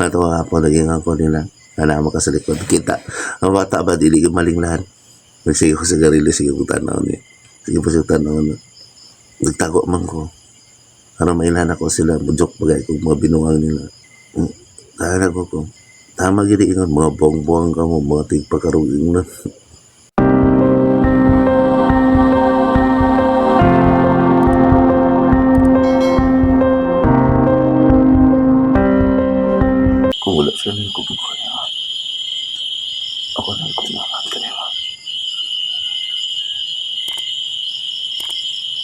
Ato hapon naging ko nila. Nalaman ka sa likod. Kita. Ang bata ba, dili ka malinglahan. Sige ko sa garili, sige ko tanaw niya. Sige po siya tanaw na. Nagtago man ko. Para mailhan ako sila, mujok bagay kung mga binuang nila. Tahan ako ko. Tama gini ingon, mga buwang-buwang ka mo, mga tigpakaruging na. Kung wala sila nang kubuha niya, ako nang kumamat kanila.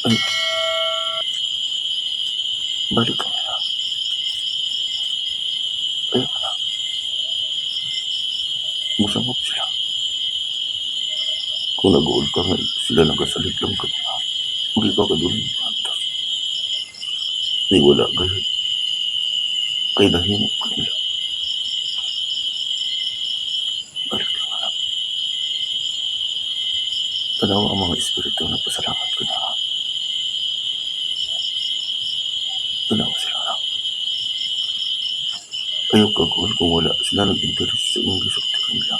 Ay, balik ka nila. Ay, wala. Musangop sila. Kung nag-uod ka nga, sila nagasalit lang kanila. Hindi ka ka doon. Antos. Di wala gayon. Kay nahimo kanila. Balik lang anak. Tanawa ang mga espiritu na pasalamat ko na. Tanawa sila anak. Ayaw kagawin kung wala sila nag-interes sa imong gisulti kanila.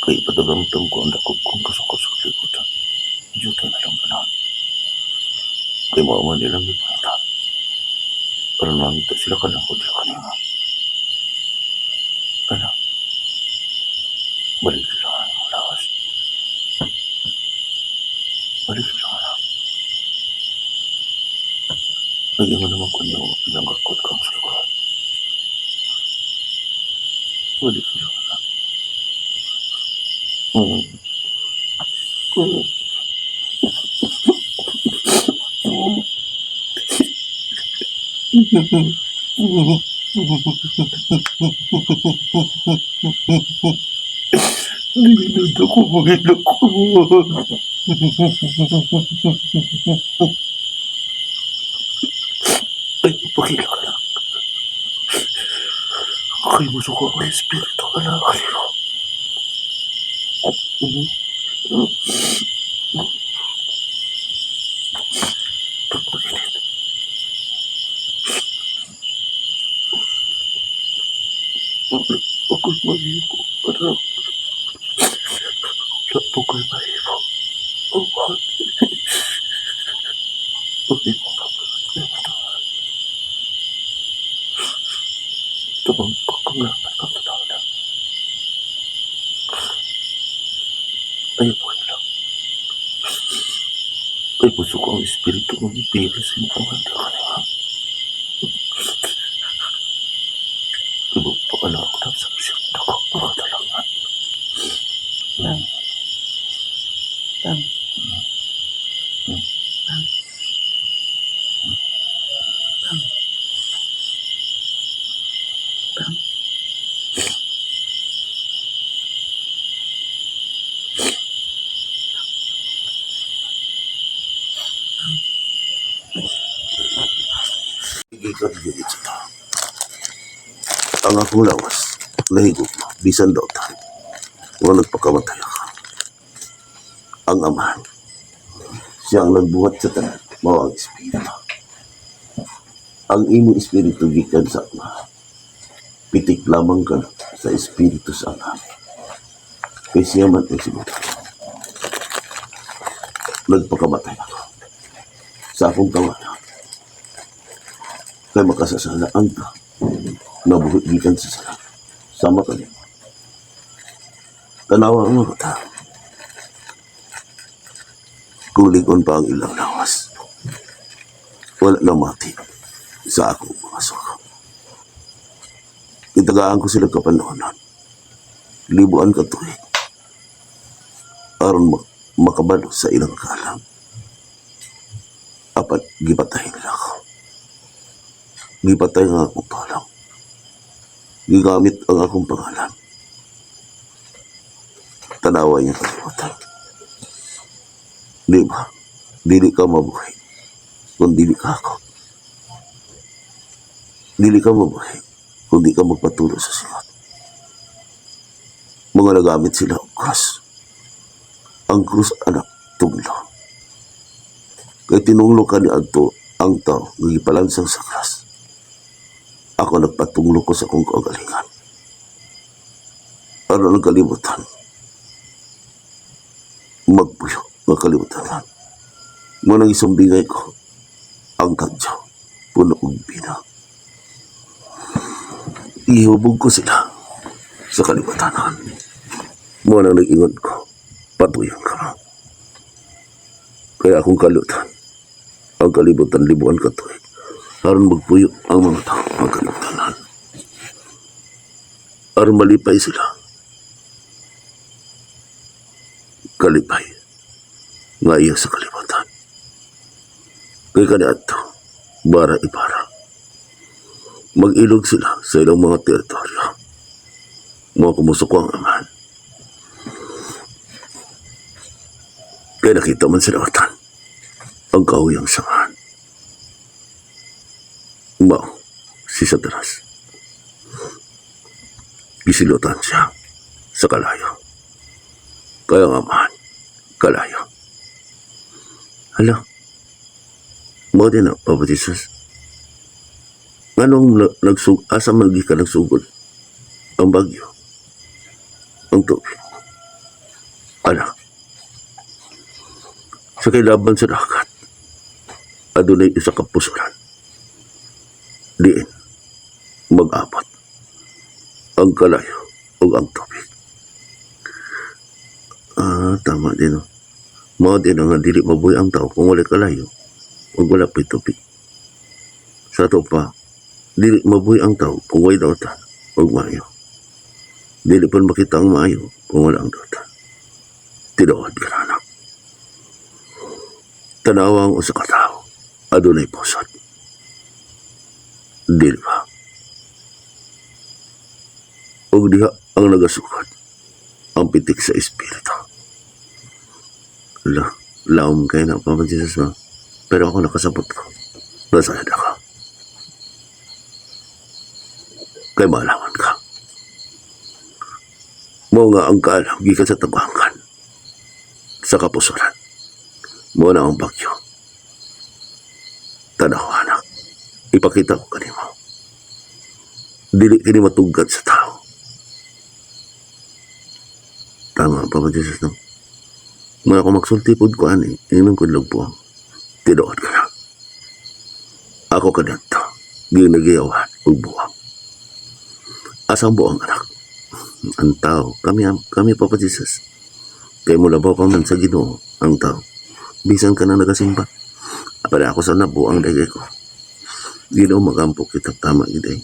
Kay ipadagamtam ko ang dakop kong kasukot sa kalibutan. Juta na lang panahon. Kay mao man nilang gipangita. Aron mangita sila kanako sila kanima. Anak, balik sila ang imong lawas. Balik sila anak. Nag-ingon naman ko niyo, pinanggakot kang sa lugar. Balik sila anak. Nilunod ako, mga ko. Ay, pakila ka lang. Kay musuko ang espiritu, anak. Pagpaginit. Ako'y mahimo, anak. Wala po ko'y mahimo. Ang mahal. Ang imong pagpaginit. Tabang ko kang lahat kang tanaw na. Ayaw po lang. Kay puso ko ang espiritu ng ipira sa imong panganda kanila. Ibang pakala ako ng sabsip na ko mga talangan. Bang. Bang. Bang. Bang. Bang. Gikan gid sa tao. Ang akong lawas, nahigop mo, bisan daw tayo. Nga nagpakamatay ako. Ang amahan, siya ang nagbuhat sa tanan, mao ang espiritu. Ang imong espiritu gikan sa ama. Pitik lamang ka sa espiritu sa ama. Kay siya man ang sinulat. Nagpakamatay ako sa akong kawalan. Kay makasasala ang tao. Nabuhit gikan sa sala. Sama ka niya. Tanawa ang mga tao. Kuligon pa ang ilang lawas. Wala na mati sa akong mga suko. Itagaan ko sila kapanahonan. Libuan ka tuig. Aron makabalo sa ilang kalam. Apat gipatay nila ako. Gipatay ang akong talang. Gigamit ang akong pangalan. Tanawa niya kalimutan. Di ba? Dili ka mabuhay kung dili ka ako. Dili ka mabuhay kung di ka magpatuloy sa sikat. Mga nagamit sila og cross. Ang krus, anak, tunglo. Kay tinunglo ka ni Adto ang tao nga gipalansang sa cross. Ako, nagpatunglo ko sa akong kaugalingan. Aron ang kalibutan magpuyo nga kalibutan. Mao nang isumbingay ko ang kantsaw, puno og bina. Ihubog ko sila sa kalibutanan. Mao nang nag-ingon ko, patuyon ka mo. Kaya akong kalutan, ang kalibutan libuan ka tuig. Aron magpuyo ang mga tao ang kalibutanan. Aron malipay sila. Kalipay nga iya sa kalibutan. Kay kaniadto, bara ibara. Mag-ilog sila sa ilang mga teritoryo. Mga kumusuko ang amahan. Kaya nakita man sila matan ang kahuyang samahan. Mao, si Satanas. Gisilutan siya sa kalayo. Kaya nga amahan, kalayo. Hala, mao din na, Papa Jesus. Nganong asa man ka nagsugod? Ang bagyo. Ang tubig. Ala. Sa kailaban sa dagat, adunay isa ka pusulan. Diin, mag-abot ang kalayo o ang tubig. Ah, tama din. No? Mao din nga dili mabuhi ang tao kung wala kalayo o wala pa'y tubig. Sa ato pa, dili mabuhi ang tao kung walay dautan o maayo. Dili pa makita ang maayo kung wala ang dautan. Tinuod ka na, anak. Tanawa ang usa ka tawo, adunay pusod. Dili ba? Ug diha ang nagasukad ang pitik sa espiritu. La, laom kay na, Papa Jesus, no? Pero ako, nakasabot ko. Nasayad ako. Kay malaman ka. Mao nga ang kaalam gikan sa tabangkan. Sa kapusuran. Mao na ang bagyo. Tanaw, anak. Ipakita ko kanimo. Dili kini matugad sa tao. Tama, Papa Jesus, no? Mga ako magsulti pod ko ani, ingnon ko lugpo. Tinuod ka na. Ako kadto, ginagiyawan og buwang. Asang buwang, anak? Ang tao, kami, kami, Papa Jesus. Kay mulabaw ka man sa Ginoo, ang tao. Bisan ka na nagasimba. Para ako sa nabuang dagay ko. Ginoo, magampo kita, tama gid ay.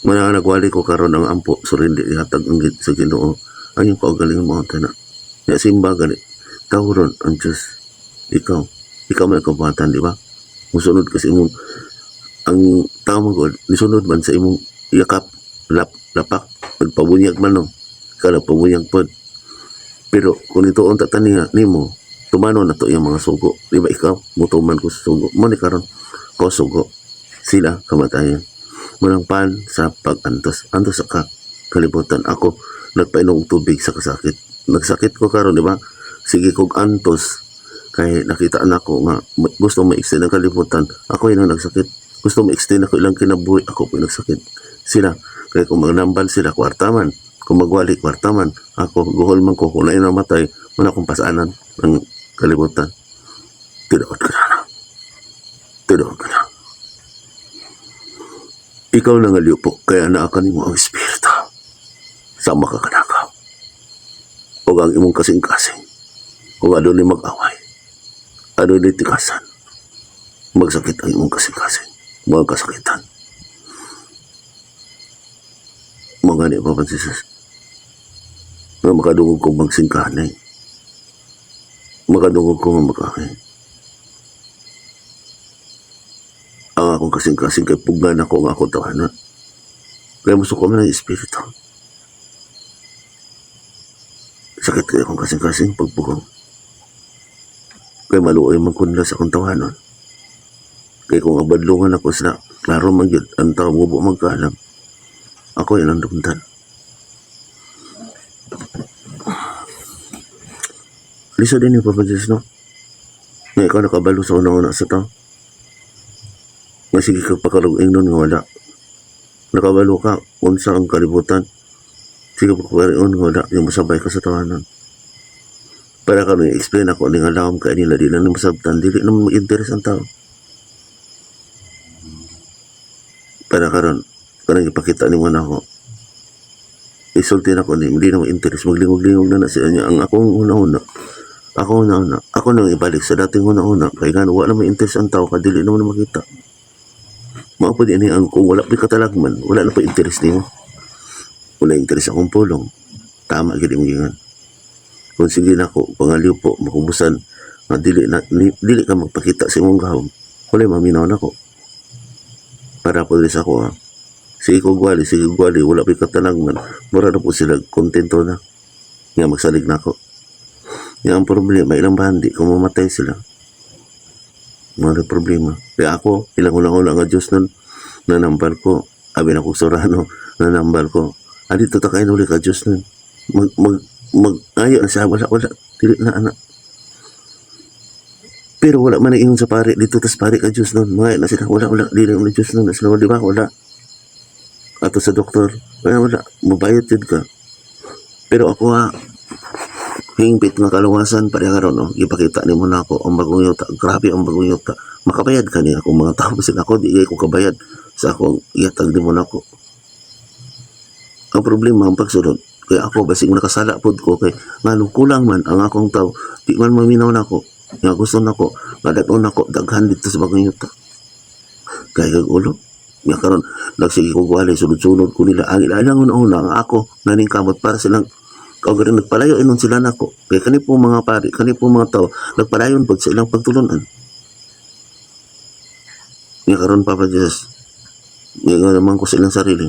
Mana nagwali ko karon ang ampo surindi ihatag ang sa Ginoo ang iyong kaugalingon mo tana. Ya simba gani. Tawron ang Diyos. Ikaw, ikaw man ang kabuhatan, di ba? Musunod kasi imong ang tao mo God, nisunod man sa imong yakap, lapak, nagpabunyag man, no. Ikaw nagpabunyag pod. Pero kung ito ang tataniya nimo, tumano na to yung mga sugo. Di ba ikaw, mutuman ko sa sugo. Mo ni karon ko sugo. Sila kamatayan. Manang pan sa pag-antos. Antos sa ka kalibutan. Ako, nagpainom og tubig sa kasakit. Nagsakit ko karon, di ba? Sige kog antos. Kay nakita na ako nga gusto ma-extend ang kalibutan. Ako yun ang nagsakit. Gusto ma-extend ako ilang kinabuhi. Ako po yung nagsakit. Sila, kay kung magnambal sila, kwarta man. Kung magwali, kwarta man. Ako, guhol man ko. Kung naay namatay, wala akong pasanan ng kalibutan. Tinuod ka na. Tinuod ka na. Ikaw na nga liupo, kaya naa kanimo ang espiritu sa makakanakaw. O ang imong kasing-kasing. O adunay mag-away. Adunay tikasan. Magsakit ang imong kasing-kasing. Mga kasakitan. Mga ni Papa Jesus. Nga makadungog kong magsingkanay. Makadungog ko nga makahay. Ang akong kasing-kasing kay pugnan ako ang akong tawanan. Kaya musuko man ang espiritu. Sakit kay akong kasing-kasing pagpugong. Kay maluoy man ko nila sa akong tawanon. Kay kung abadlungan ako sila, klaro man gyud ang tao mubo magkaalam. Ako ilang dumtan. Lisa din yung Papa Jesus, no? Nga ikaw nakabalo sa unang-una sa tao. Nga sige ka pakaruging nun nga wala. Nakabalo ka unsa ang kalibutan. Sige pa parion, wala yung masabay ka sa tawanan. Para karon i-explain ako ni nga lawom kay nila, di na nila masabtan, dili na mag-interest ang tao. Para karon kanang ipakita nimo na ako. Isulti na ko ni, hindi na ma-interest, maglingog-lingog na na siya niya. Ang akong una-una, ako una-una, ako nang ibalik sa dating una-una, kay nga wala na ma-interest ang tao, kadili naman na makita. Mao po din ang kung wala pa katalagman, wala na pa interest nimo. Wala interest akong pulong. Tama gid imong giingon. Kung sige nako, pangaliw po, makubusan, nga dili, na, dili ka magpakita sa imong gahom, wala maminaw nako. Para po sa ako, ha. Sige ko gwali, sige gwali, wala pa katalagman. Mura na po sila, kontento na. Nga magsalig nako. Nga ang problema, ilang bandi, kung mamatay sila. Mga problema. Kaya ako, ilang una-una nga Diyos nun, nanambal ko. Abi na ko surano, nanambal ko. Adi to ta kayo uli ka Diyos nun. Mag, mag, mag, ayo na siya, wala, wala. Dili na, anak. Pero wala man ingon sa pare, dito tas pare ka Diyos nun. Mga na sila, wala, wala, dili na Diyos nun. Sila, di ba, wala. Ato sa doktor, wala, wala, mabayot yun ka. Pero ako ha, hingpit nga kaluwasan pare karon, no, gipakita nimo na ako ang bagong yuta. Grabe ang bagong yuta. Makabayad ka niya akong mga tao sila ako, di ko kabayad sa akong ihatag nimo na ako. Ang problema ang pagsunod kay ako basig nakasala pod ko kay nganong kulang man ang akong tao, di man maminaw nako nga gusto nako nga dad-on nako daghan dito sa bagong yuta. Kay kag ulo nga karon nagsige ko gwali, sunod-sunod ko nila ang ilang una ang ako naning kamot para silang kau galing nagpalayo inon sila nako kay kani po mga pari, kani po mga tao nagpalayon pag sa ilang pagtulunan. Nga karon, Papa Jesus, ngayon naman ko sa ilang sarili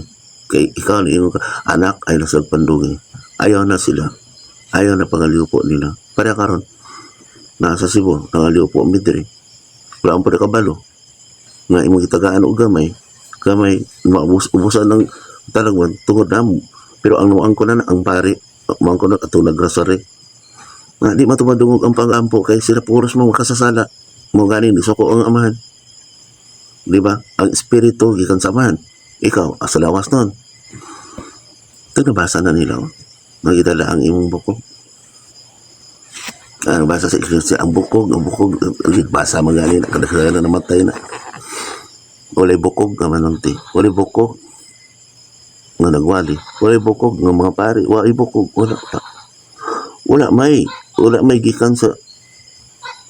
kay ikaw ni imong anak ay nasa pandugi. Ayaw na sila, ayaw na pangaliw po nila. Para karon nasa Cebu nangaliw po ang midri, wala ang kabalo nga imong gitagaan og gamay gamay, maubos ubusan ng talagwan tungod na mo. Pero ang nuang ko na ang pari muang ko na atong nagrosary nga di matumadungog ang pag-ampo kay sila puros mo makasasala mo gani ni suko ang amahan, di ba? Ang espiritu gikan sa amahan, ikaw asa lawas nun. Ito nabasa na nila, oh. Magidala ang imong bukog. Ang basa sa iglesia, ang bukog, basa magaling na, kadaghagan na namatay na. Walay bukog nga manunti. Walay bukog nga nagwali. Walay bukog nga mga pari. Walay bukog. Wala pa. Wala may gikan sa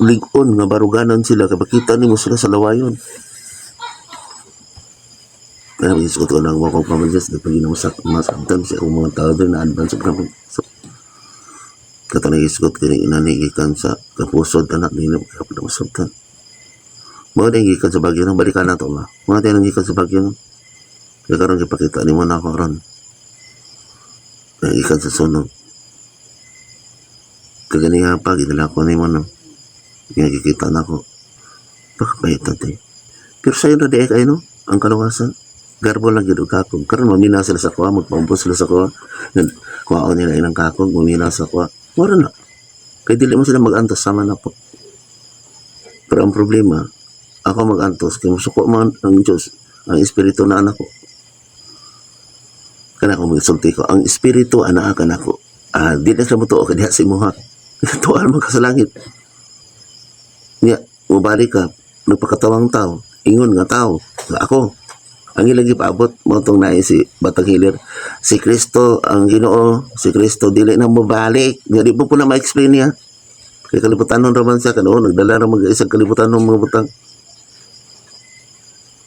lig-on nga baruganan sila. Kapakita nimo sila sa lawayon. Kaya mag ko lang ako pamadyas. Di pag masabtan sa akong mga tao doon na advance sa so, katong nag-isgot kini inani gikan sa kapusod anak nino kaya pa masabtan. Mga na gikan sa Baguio nang balikan na to ba? Mga tayo gikan sa Baguio no? Kaya karon gipakita nimo na ako ron. Gikan sa sunog. Kaganiha pa, gidala ko nimo no. Nga gikita na ako. Baka pahita tayo. Pero sa'yo na di ay kayo no? Ang kaluwasan. Garbo lang yun og kakog. Karon mamina sila sa kuha, magpaubos sila sa kuha. Kuhaon nila ilang kakog, mamina sa kuha. Mura na. Kaya dili mo sila mag-antos, sama na po. Pero ang problema, ako mag-antos, kay musuko man ang Diyos, ang Espiritu na anak ko. Kana ko magsulti ko, ang Espiritu anaa kanako. Ah, di na siya mo tuo, kaya sa imuha. Tuan man ka sa langit. Nya, mubalik ka, nagpakatawang tao, ingon nga tao, ako, ang ilang gipaabot mo tong naay si Batang Hilir, si Kristo ang Ginoo, si Kristo dili na mobalik. Nga di po na ma-explain niya. Kay kalibutan nun raman siya kano nagdala ra mag isang kalibutan ng mga butang.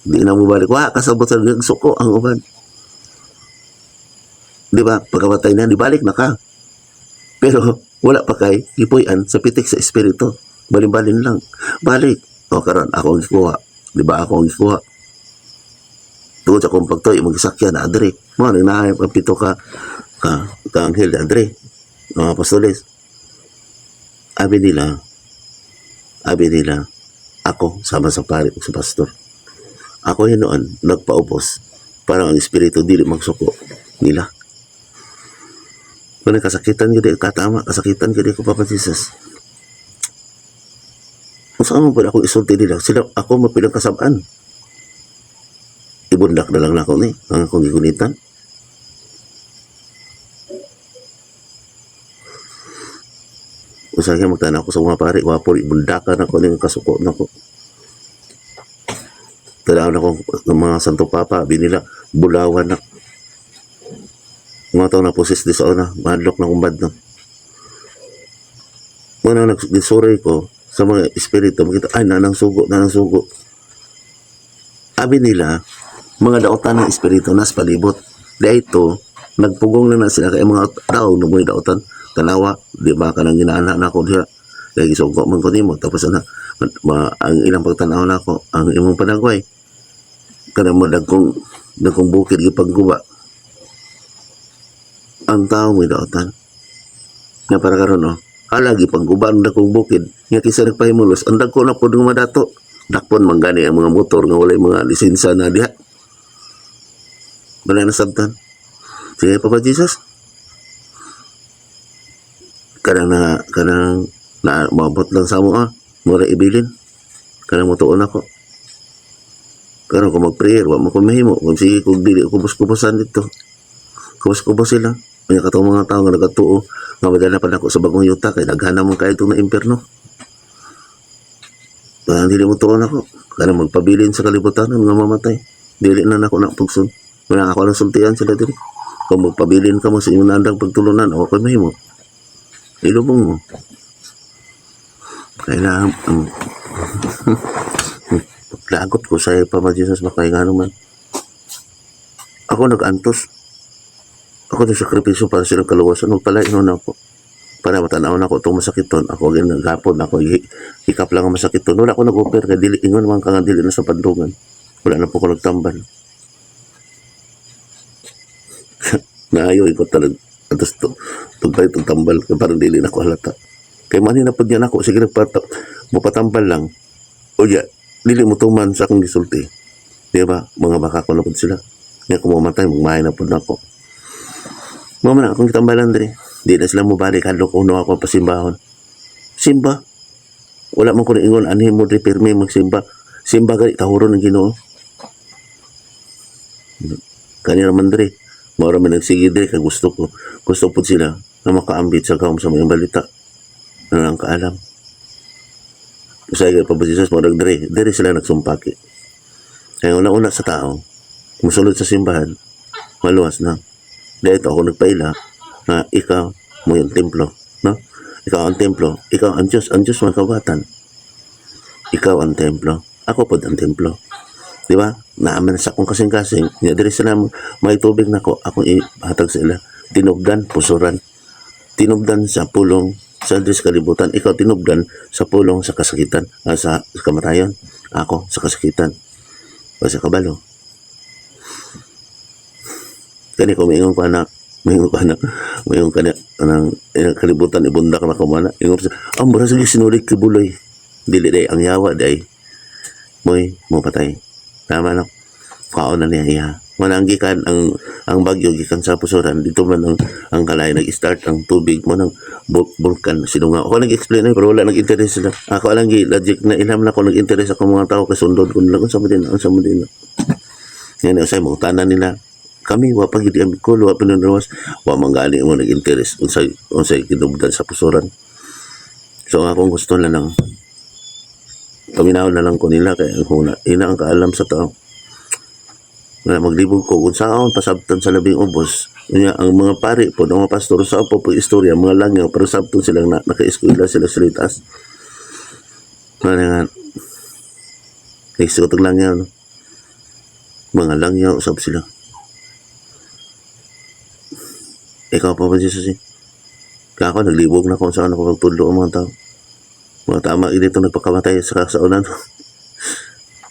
Di na mobalik. Wa kasabot sa nagsuko ang uban. Di ba? Pagkamatay na, di balik na ka. Pero wala pa kay gipuy-an sa pitik sa espiritu. Balin-balin lang. Balik. O karon ako ang gikuha. Di ba ako ang gikuha? Tungod sa akong pagtuyo, magisakyan na adre. Mo nang naayop ang pito ka anghel adre. Mga apostoles. Abi nila, ako sama sa pare ug sa pastor. Ako hinuon nagpaubos para ang espiritu dili magsuko nila. Kung kasakitan gid katama, kasakitan gid ko, Papa Jesus. Kung saan mo pa ako isulti nila, sila ako mapilang kasabaan. Ibundak na lang nako ni ang akong gigunitan. Usahay magtanaw ko sa mga pare, wapo ibundakan ako ni kasuko nako. Tanaw na ko ng mga Santo Papa, binila bulawan na. Mga tao na poses di sa una, mahadlok na kumbad no. Muna nagsuray ko sa mga espiritu, makita, ay, nanang sugo, nanang sugo. Abi nila, mga daotan ng espiritu nas palibot. Di ito, nagpugong na na sila kay mga tao na mga daotan. Tanawa, di ba ka nang ginaana na ako diha. Kaya gisugo man ko nimo tapos ana ang ilang pagtanaw na ako, ang imong panagway. Kanang mo dagkong dagkong bukid gipagguba. Ang tao may daotan. Nga para karon no. Hala gipagguba ang dagkong bukid. Nga kisa nagpahimulos, ang dagko na pod nga madato. Dakpon man gani ang mga motor nga walay mga lisensya na diha. Wala na sabtan. Sige, Papa Jesus. Kanang na maabot lang sa mo ah. Mura ibilin. Kanang motuon ako. Karon kung mag-prayer, wa mo ko mahimo. Kung sige, kung dili, kubos-kubosan dito. Kubos-kubos sila. Kanya katong mga tao nga nagatuo, nga madala pa nako sa bagong yuta, kay daghan naman kayo itong na impierno. Parang dili mo tuon ako. Kanang magpabilin sa kalibutan nga mamatay. Dili na nako na pugson. Wala ako lang sultian sila dili. Kung magpabilin ka mo sa inyong nandang pagtulunan, o ko'y mahimo. Ilubong mo. Kailangan, lagot ko sa Papa Jesus, baka nga naman. Ako nag-antos. Ako nagsakripisyo para silang kaluwasan. Magpalain na ako. Para matanaw na ako itong masakiton. Ako agin naghapon. Ako hikap lang ang masakiton. Wala ako nag-offer. Kaya dili, ingon man ka nga dili na sa pandungan. Wala na po ko nagtambal. Naayo, ikot talaga. Atos to, pagpalit ang tambal, kaya parang dili na ko halata. Kaya manin na po niya ako, sige nagpata, mapatambal lang. O ya, dili mo tuman sa akong gisulti. Di ba? Mga baka ko na po sila. Nga kung mamatay, magmahay na po na ako. Mama na akong gitambalan diri. Di na sila mo balik, hadlok ko na ako pasimbahon. Simba. Wala man ko ingon anhin mo diri pirmi magsimba. Simba gani tahuron ng Ginoo. Kanira man diri. Mao ra man nagsige diri kay gusto ko. Gusto pud sila na makaambit sa gahom sa mga balita. Na ang kaalam. Usay kay Papa Jesus mo diri, diri sila nagsumpaki. Kaya una-una sa tao, musulod sa simbahan, maluwas na. Dahil ako nagpaila na ikaw mo yung templo, no? Ikaw ang templo, ikaw ang Diyos mga kawatan. Ikaw ang templo, ako pod ang templo. Di ba? Naaman sa akong kasing-kasing, nga diri sila may tubig nako, akong ihatag sa ila. Tinubdan, pusuran. Tinubdan sa pulong sa Diyos kalibutan. Ikaw tinubdan sa pulong sa kasakitan, sa kamatayon. Ako sa kasakitan. O sa kabalo. Kani ko maingon ko na, maingon ko na, maingon ka na, anang kalibutan ibundak na ko mana. Ingon sa, ang mura sige sinulik kibuloy. Dili day ang yawa day. Moy mo patay. Tama no. Kaon na niya iya. Manang gikan ang bagyo gikan sa pusuran dito man ang kalay nag-start ang tubig mo ng bulkan sinunga. Ako nag-explain ay pero wala nag-interest sila. Ako lang gi logic na ilam na ko nag-interest ako mga tao kay sundon ko nila kung sa madina sa madina. Yan usay mo tanan nila kami wa pa gid ang ko wa pa nunwas wa man gani mo nag-interest unsay unsay kinubdan sa pusuran. So ang akong gusto na lang paminaw na lang ko nila kay ang huna ina ang kaalam sa tao. Na maglibog ko kung saan pasabtan sa labing ubos. Unya ang mga pari po, ang mga pastor sa po pag istorya, mga langyaw, pero sabton silang na, naka-eskwela sila sa litas. Ano nga, naisuot ang langyaw, no? Mga langyaw, usab sila. Ikaw pa ba, Jesus? Eh? Kaya ako, naglibog na kung saan ako pagtudlo ang mga tao. Mga tama, dito nagpakamatay sa kasaunan.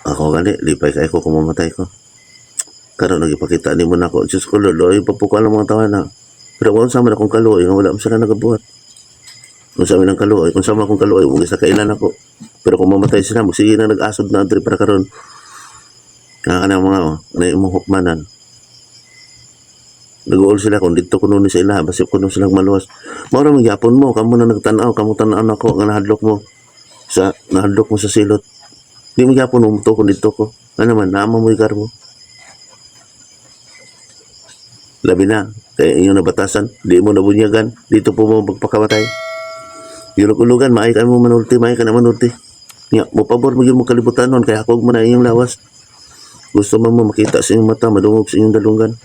Ako gani, lipay kay ko kung mamatay ko. Karon nagipakita nimo nako, Diyos ko Lord, ay papuka ang mga tao na. Pero kung sa man akong kaluoy, nga wala man sila nagabuhat. Kung sa man ang kaluoy, kung sa man akong kaluoy, mugis na kailan ako. Pero kung mamatay sila, sige na nag-asod na adri para karon. Nga ka na mga oh, na imong hukmanan. Nag-uol sila kung dito kuno ni sa ila, basip kuno silang maluwas. Mao ra man gyapon mo, kamo na nagtan-aw, kamo tan-aw nako nga nahadlok mo sa silot. Di mo gyapon mo kung dito ko. Ano man, naama mo garbo. Labi na, kaya inyong nabatasan, di mo nabunyagan, dito po mo magpakamatay. Yulog-ulugan, maay ka mo manulti, maay ka na manulti. Nga, mo pabor mo yun mo kalibutan nun, kaya hakog mo na inyong lawas. Gusto man mo makita sa inyong mata, madungog sa inyong dalunggan.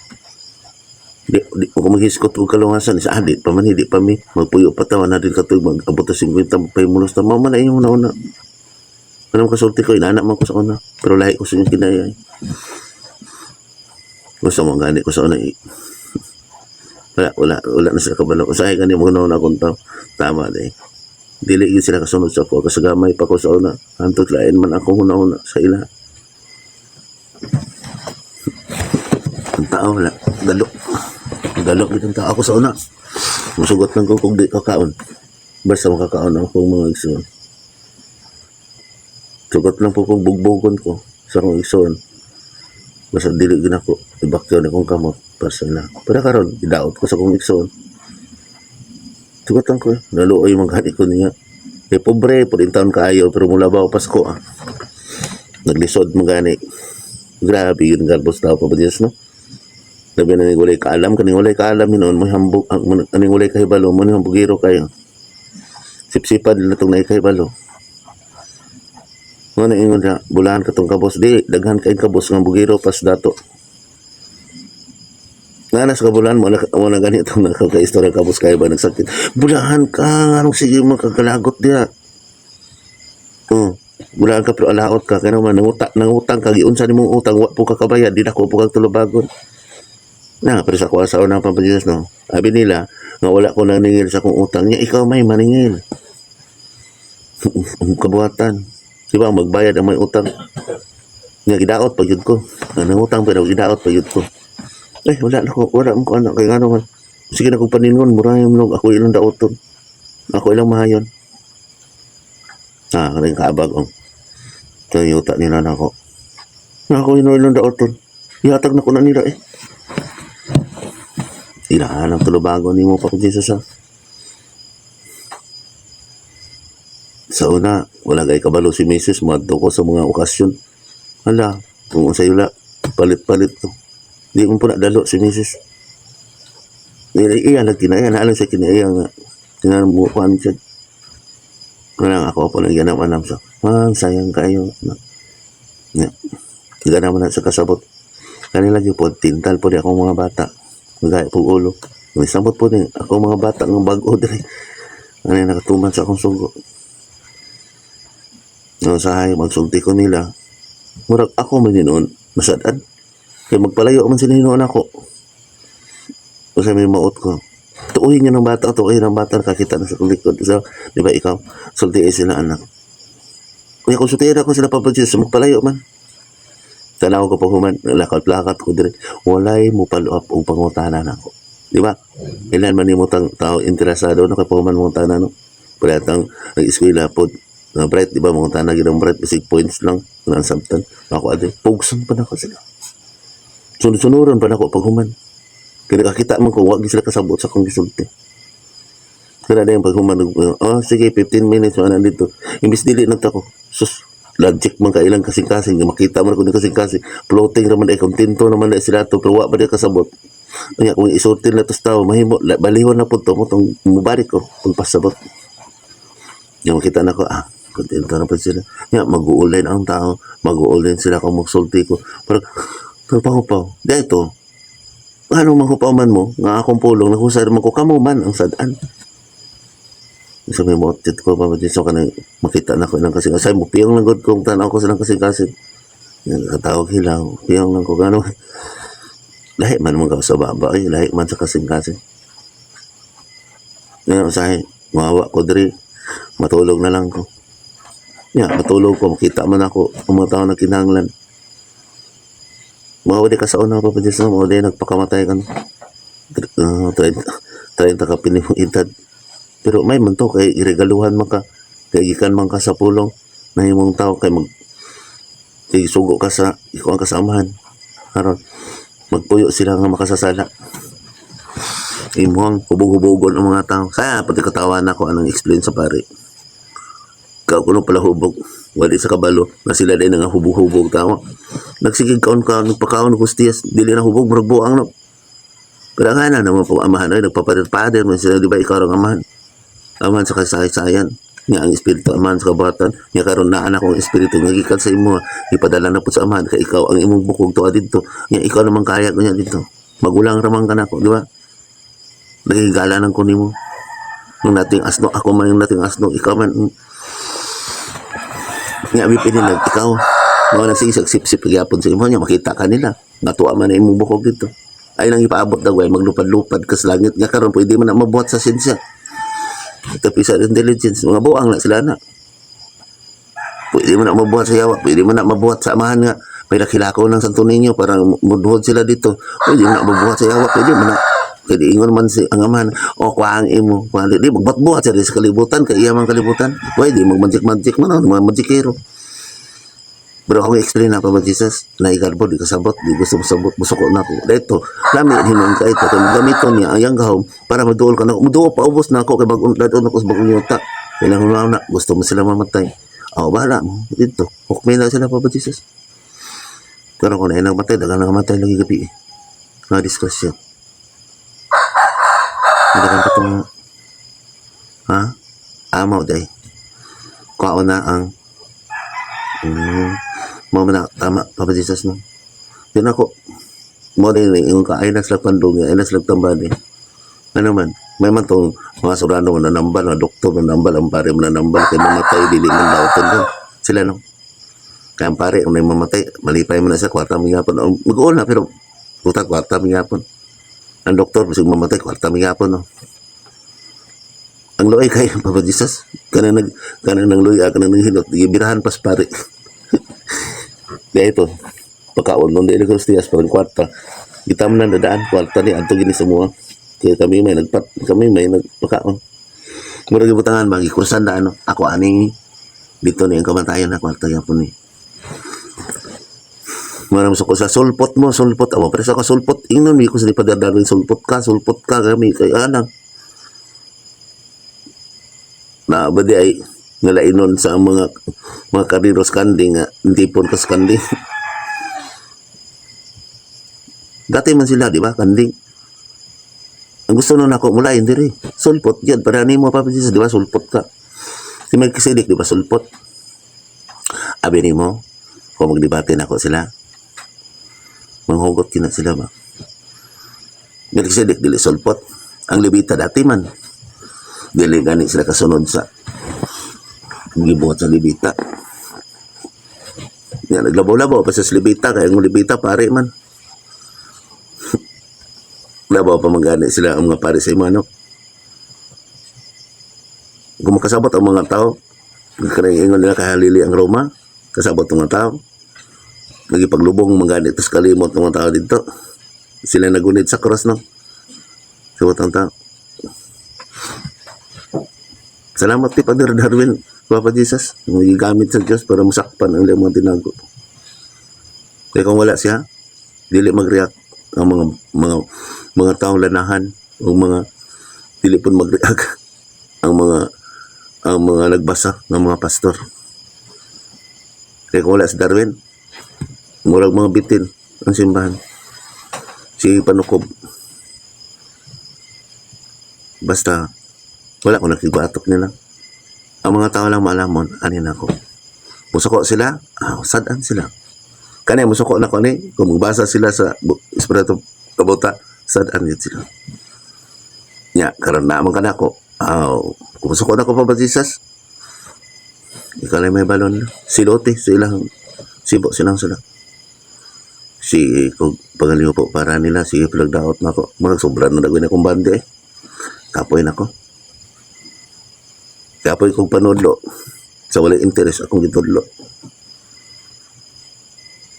Di ko maghiskot og kalungasan sa di pa man, di pa mi magpuyo pa ta na din katuig mag-abot ta 50 pahimulos ta mao man na inyong una-una. Ano kasulti ko, inaanak man ko sa una, pero lahi ko sa inyong kinayay. Gusto mo gani ko sa una eh. Wala, wala, wala na sila kabalo. Usahay gani mo na akong tao. Tama di. Dili gyud sila kasunod sa ako. Kasagamay pa ko sa una. Hantod lain man ako huna-huna sa ila. Ang tao wala. Dalo. Dalo gid ang tao ako sa una. Musugot lang ko kung di kakaon. Basta makakaon ako mga igsoon. Sugot lang po kung bugbogon ko sa akong igsoon. Basta dili gid ako ibakyaw ni kong kamot para sa ila. Pero karon idaot ko sa akong igsoon. Sugot lang ko eh. Naluoy man gani ko niya. Eh pobre, po din taon kaayo pero mula ba Pasko ah. Naglisod man gani. Grabe yun garbos tao pa ba Diyos, no? Labi na ning walay kaalam, kaning walay kaalam hinuon mo hambog, ang kaning walay kahibalo mo ni hambugiro kayo. Sipsipan nila itong naikahibalo. Nga na ingon na, bulahan ka tong kabos. Di, daghan kayong kabos nga bugiro pas dato. Nga na sa kabulan mo, wala ganito nakaka-istorya kabos kayo ba nagsakit. Bulahan ka, anong sige makakalagot diya. Oh, bulahan ka pero alaot ka. Kaya naman, nangutang ka, giunsa ni mong utang, wa po ka kabayad, di na ko po kag tulubagon. Na, pero sa kuha sa unang pampajiyas, no? Abi nila, nga wala ko naningil sa akong utang niya, ikaw may maningil. Ang kabuhatan. Di ba, magbayad ang may utang. Nga, gidaot pa yun ko. Nga, nangutang pero gidaot pa yun ko. Eh, wala na ko, wala mo ko anak. Kaya nga naman, sige na kong paningon, murayam lang, ako ilang daoton. Ako ilang mahayon. Ah, kaning kaabag, oh. Ito yung utak nila na ako. Nga ako ilang daoton. Ihatag na ko na nila eh. Ilahan ang tulubagon ni mo pa Jesus ah. Sa una, wala kay kabalo si Mrs. Madto ko sa mga okasyon. Hala, kung sa ila, palit-palit to. Di mo po dalo si Mrs. Iya, iya, kinaya, naalang sa kinaya nga. Kinaya mo kuan siya. Kaya ako po lang ganam-anam sa, ah, sayang kayo. Ya. Ganam na sa kasabot. Kanila gyud po, tintal po di akong mga bata. Magaya po ulo. May sabot po ni ako mga bata ng bag-o diri. Ano yung nakatuman sa akong sugo. No, sahay, magsulti ko nila. Murag ako man yun masadad. Kaya magpalayo man sila hinuon ako. O sa may maot ko. Tuuhin niyo ng bata, tuuhin ng bata, nakakita na sa likod. So, di ba ikaw, sultiin sila anak. Kaya kung sultiin ako sila Papa Jesus, magpalayo man. Tanaw ko pa human, lakad-lakad ko dire. Walay mo paluap og pangutana nako. Di ba? Ilan man nimo tang tao interesado no kay pahuman mong tanan no. Wala tang nag-eskwela pod na bright, di ba mga tanan gid ang bright basic points lang nang samtan. Ako ade pugson pa nako sila. Sunod-sunuran pa nako paghuman. Kaya nakakita man ko, wag sila kasabot sa akong gisulti. Kaya na yung paghuman, oh sige, 15 minutes, wala dito. Imbis dili na ko, sus, logic man ka ilang kasing-kasing, makita man ko ni kasing-kasing, floating naman ay kontento naman ay sila to, pero wa ba di kasabot. Kaya kung isulti na to sa tao, mahimo, balihon na po to, mo tong mubalik ko, pagpasabot. Yung makita na ko, ah, kontento na po sila. Ya, mag-uulin ang tao, mag-uulin sila kung magsulti ko. Pero pahupaw, dito, ano mahupaw man mo, nga akong pulong, naghusay man ko, kamo man ang sadaan. Sa may motit ko, pa so ka makita na ko ilang kasing kasing. Mo, piyong lang god kung tanaw ko silang kasing kasing. Yan, katawag hilaw, piyong lang ko, gano'n. Lahi man mga sa baba, ay, lahi man sa kasing kasing. Yan, usahay, mawawa ko diri, matulog na lang ko. Ya, matulog ko, makita man ako, ang mga tao na kinahanglan. Mga di ka sa una, Papa Diyos, no? Mga di nagpakamatay ka. No? 30, 30 ka pinimong edad. Pero may man to, kay iregaluhan man ka, kay gikan man ka sa pulong, na imong tao, kay mag, kay sugo ka sa, ikaw ang kasamahan. Karon magpuyo sila nga makasasala. Imuhang hubog-hubogon ang mga tao. Kaya pati katawan ako anong explain sa pare. Ikaw kuno pala hubog. Wali sa kabalo na sila din nga hubog-hubog tao. Nagsigig kaon ka nagpakaon ko stiyas dili na hubog murag buang no. Pero ang ana naman po amahan ay nagpapader-pader man sila, di ba ikaw ang amahan? Amahan sa kasaysayan. Nga ang espiritu amahan sa kabuhatan. Nga karon naa na akong espiritu nga gikan sa imo, ipadala na po sa amahan kay ikaw ang imong bukog tuwa didto. Nga ikaw naman kaya ko niya didto. Magulang ramang ka nako, di ba? Nagigala nang ko nimo. Nung nating asno, ako man yung nating asno, ikaw man. Nga bipinilag, ikaw. Mga nagsisag sip-sip gyapon sa imo niya, makita ka nila. Natuwa man na imong bukog dito. Ay nang ipaabot na way, maglupad-lupad ka sa langit. Nga karon pwede man na mabuhat sa siyensya. Artificial intelligence, mga buang na sila na. Pwede mo na mabuhat sa yawa, pwede mo na mabuhat sa amahan nga. May nakilako ng Santo Niño, parang mudhod sila dito. Pwede mo na mabuhat sa yawa, pwede mo na. Pwede ingon man si ang amahan, o kuha ang imo. Kuha, di, magbuhat-buhat siya sa kalibutan, kay iya man kalibutan. Pwede, magmagic-magic man, oh, mga magikero. Pero ako explain na pa ba Jesus, na igarbo, di kasabot, di gusto masabot, musuko na ako. Dito, lami hinon ka ito, kaya gamiton niya ang iyang gahom para maduol ka na ako. Muduol, paubos na ako, kay bagong dadon ako sa bagong yuta. Kailangan na, gusto mo sila mamatay. Oh, bahala mo, dito. Hukmi na sila pa ba Jesus? Pero kung na matay, dagang namatay lagi gabi eh. Nga diskusyon. Dagang pa itong, ha? Amaw day. Kuha na ang, mo man na, tama, Papa Jesus, no? Yun ako, mo din eh, yung ka, ay naslag pandong, ay naslag tambali. Ano man, may man tong mga surano mananambal, mga doktor mananambal, ang pare mananambal, kay mamatay, dili man dauton doon. Sila, no? Kaya ang pare, kung mamatay, malipay mo na siya, kwarta mo yapon. Mag-uol na, pero, puta, kwarta mo yapon. Ang doktor, bisag mamatay, kwarta mo yapon, no? Ang luoy kay Papa Jesus, kanang nang luoy, kanang nang hilot, gibirahan pas pare. Kaya ito, pagkaon nung dili Cruz parang kwarta. Kita man na dadaan, kwarta ni adto gini sa mua. Kaya kami may nagpakaon. Murag gibutangan ba gikusan na ano, ako ani dito ni ang kamatayan na kwarta gyapon ni. Maram sa ko sa sulpot mo, sulpot. Awa, pero sa ka sulpot, ingnon mi ko sa Father Darwin, sulpot ka, kami, kay anang. Na, ba di ay, ngalainon sa mga kariros kanding, nga, hindi po kas kanding. Dati man sila, di ba, kanding. Ang gusto nun ako, mula hindi rin. Sulpot, yan, para nimo pa di ba, sulpot ka. Si Melchizedek, di ba, sulpot. Abi nimo, kung magdebate na ako sila, manghugot kina sila ba? Melchizedek, dili sulpot. Ang Levita dati man, dili gani sila kasunod sa gibuhat sa Levita. Yan, naglabaw-labaw pa sa Levita, kaya ang Levita pare man. Labaw pa man gani sila ang mga pare sa imo, ano. Kung makasabot ang mga tao, kanang ingon nila kahalili ang Roma, kasabot ang mga tao. Nagipaglubong man gani tas kalimot ng mga tao dito. Sila nagunit sa cross, no? Sabot ang tao. Salamat ti Father Darwin, Papa Jesus. Gigamit sa Diyos para masakpan ang iyang mga tinago. Kaya kung wala siya, dili mag-react ang mga taong lanahan o mga dili pud mag-react ang mga nagbasa ng mga pastor. Kaya kung wala si Darwin, murag mga bitin ang simbahan. Si panukob. Basta wala ko nakibatok nila. Ang mga tao lang maalamon, anin ako. Musuko sila, sad-an sila. Kani musuko na ko ni, kung magbasa sila sa Espiritu Kabuta, sad-an yun sila. Nya, karon na man kanako. Kung musuko na ko pa ba Jesus? Ikaw lang may balon. Silote silang sibo silang sila. Si kung pagaliw po para nila sige palagdaot na ako. Murag sobra na dagwin akong bande eh. Kapoy na ko. Kapoy kong panudlo. Sa walay interes akong gitudlo.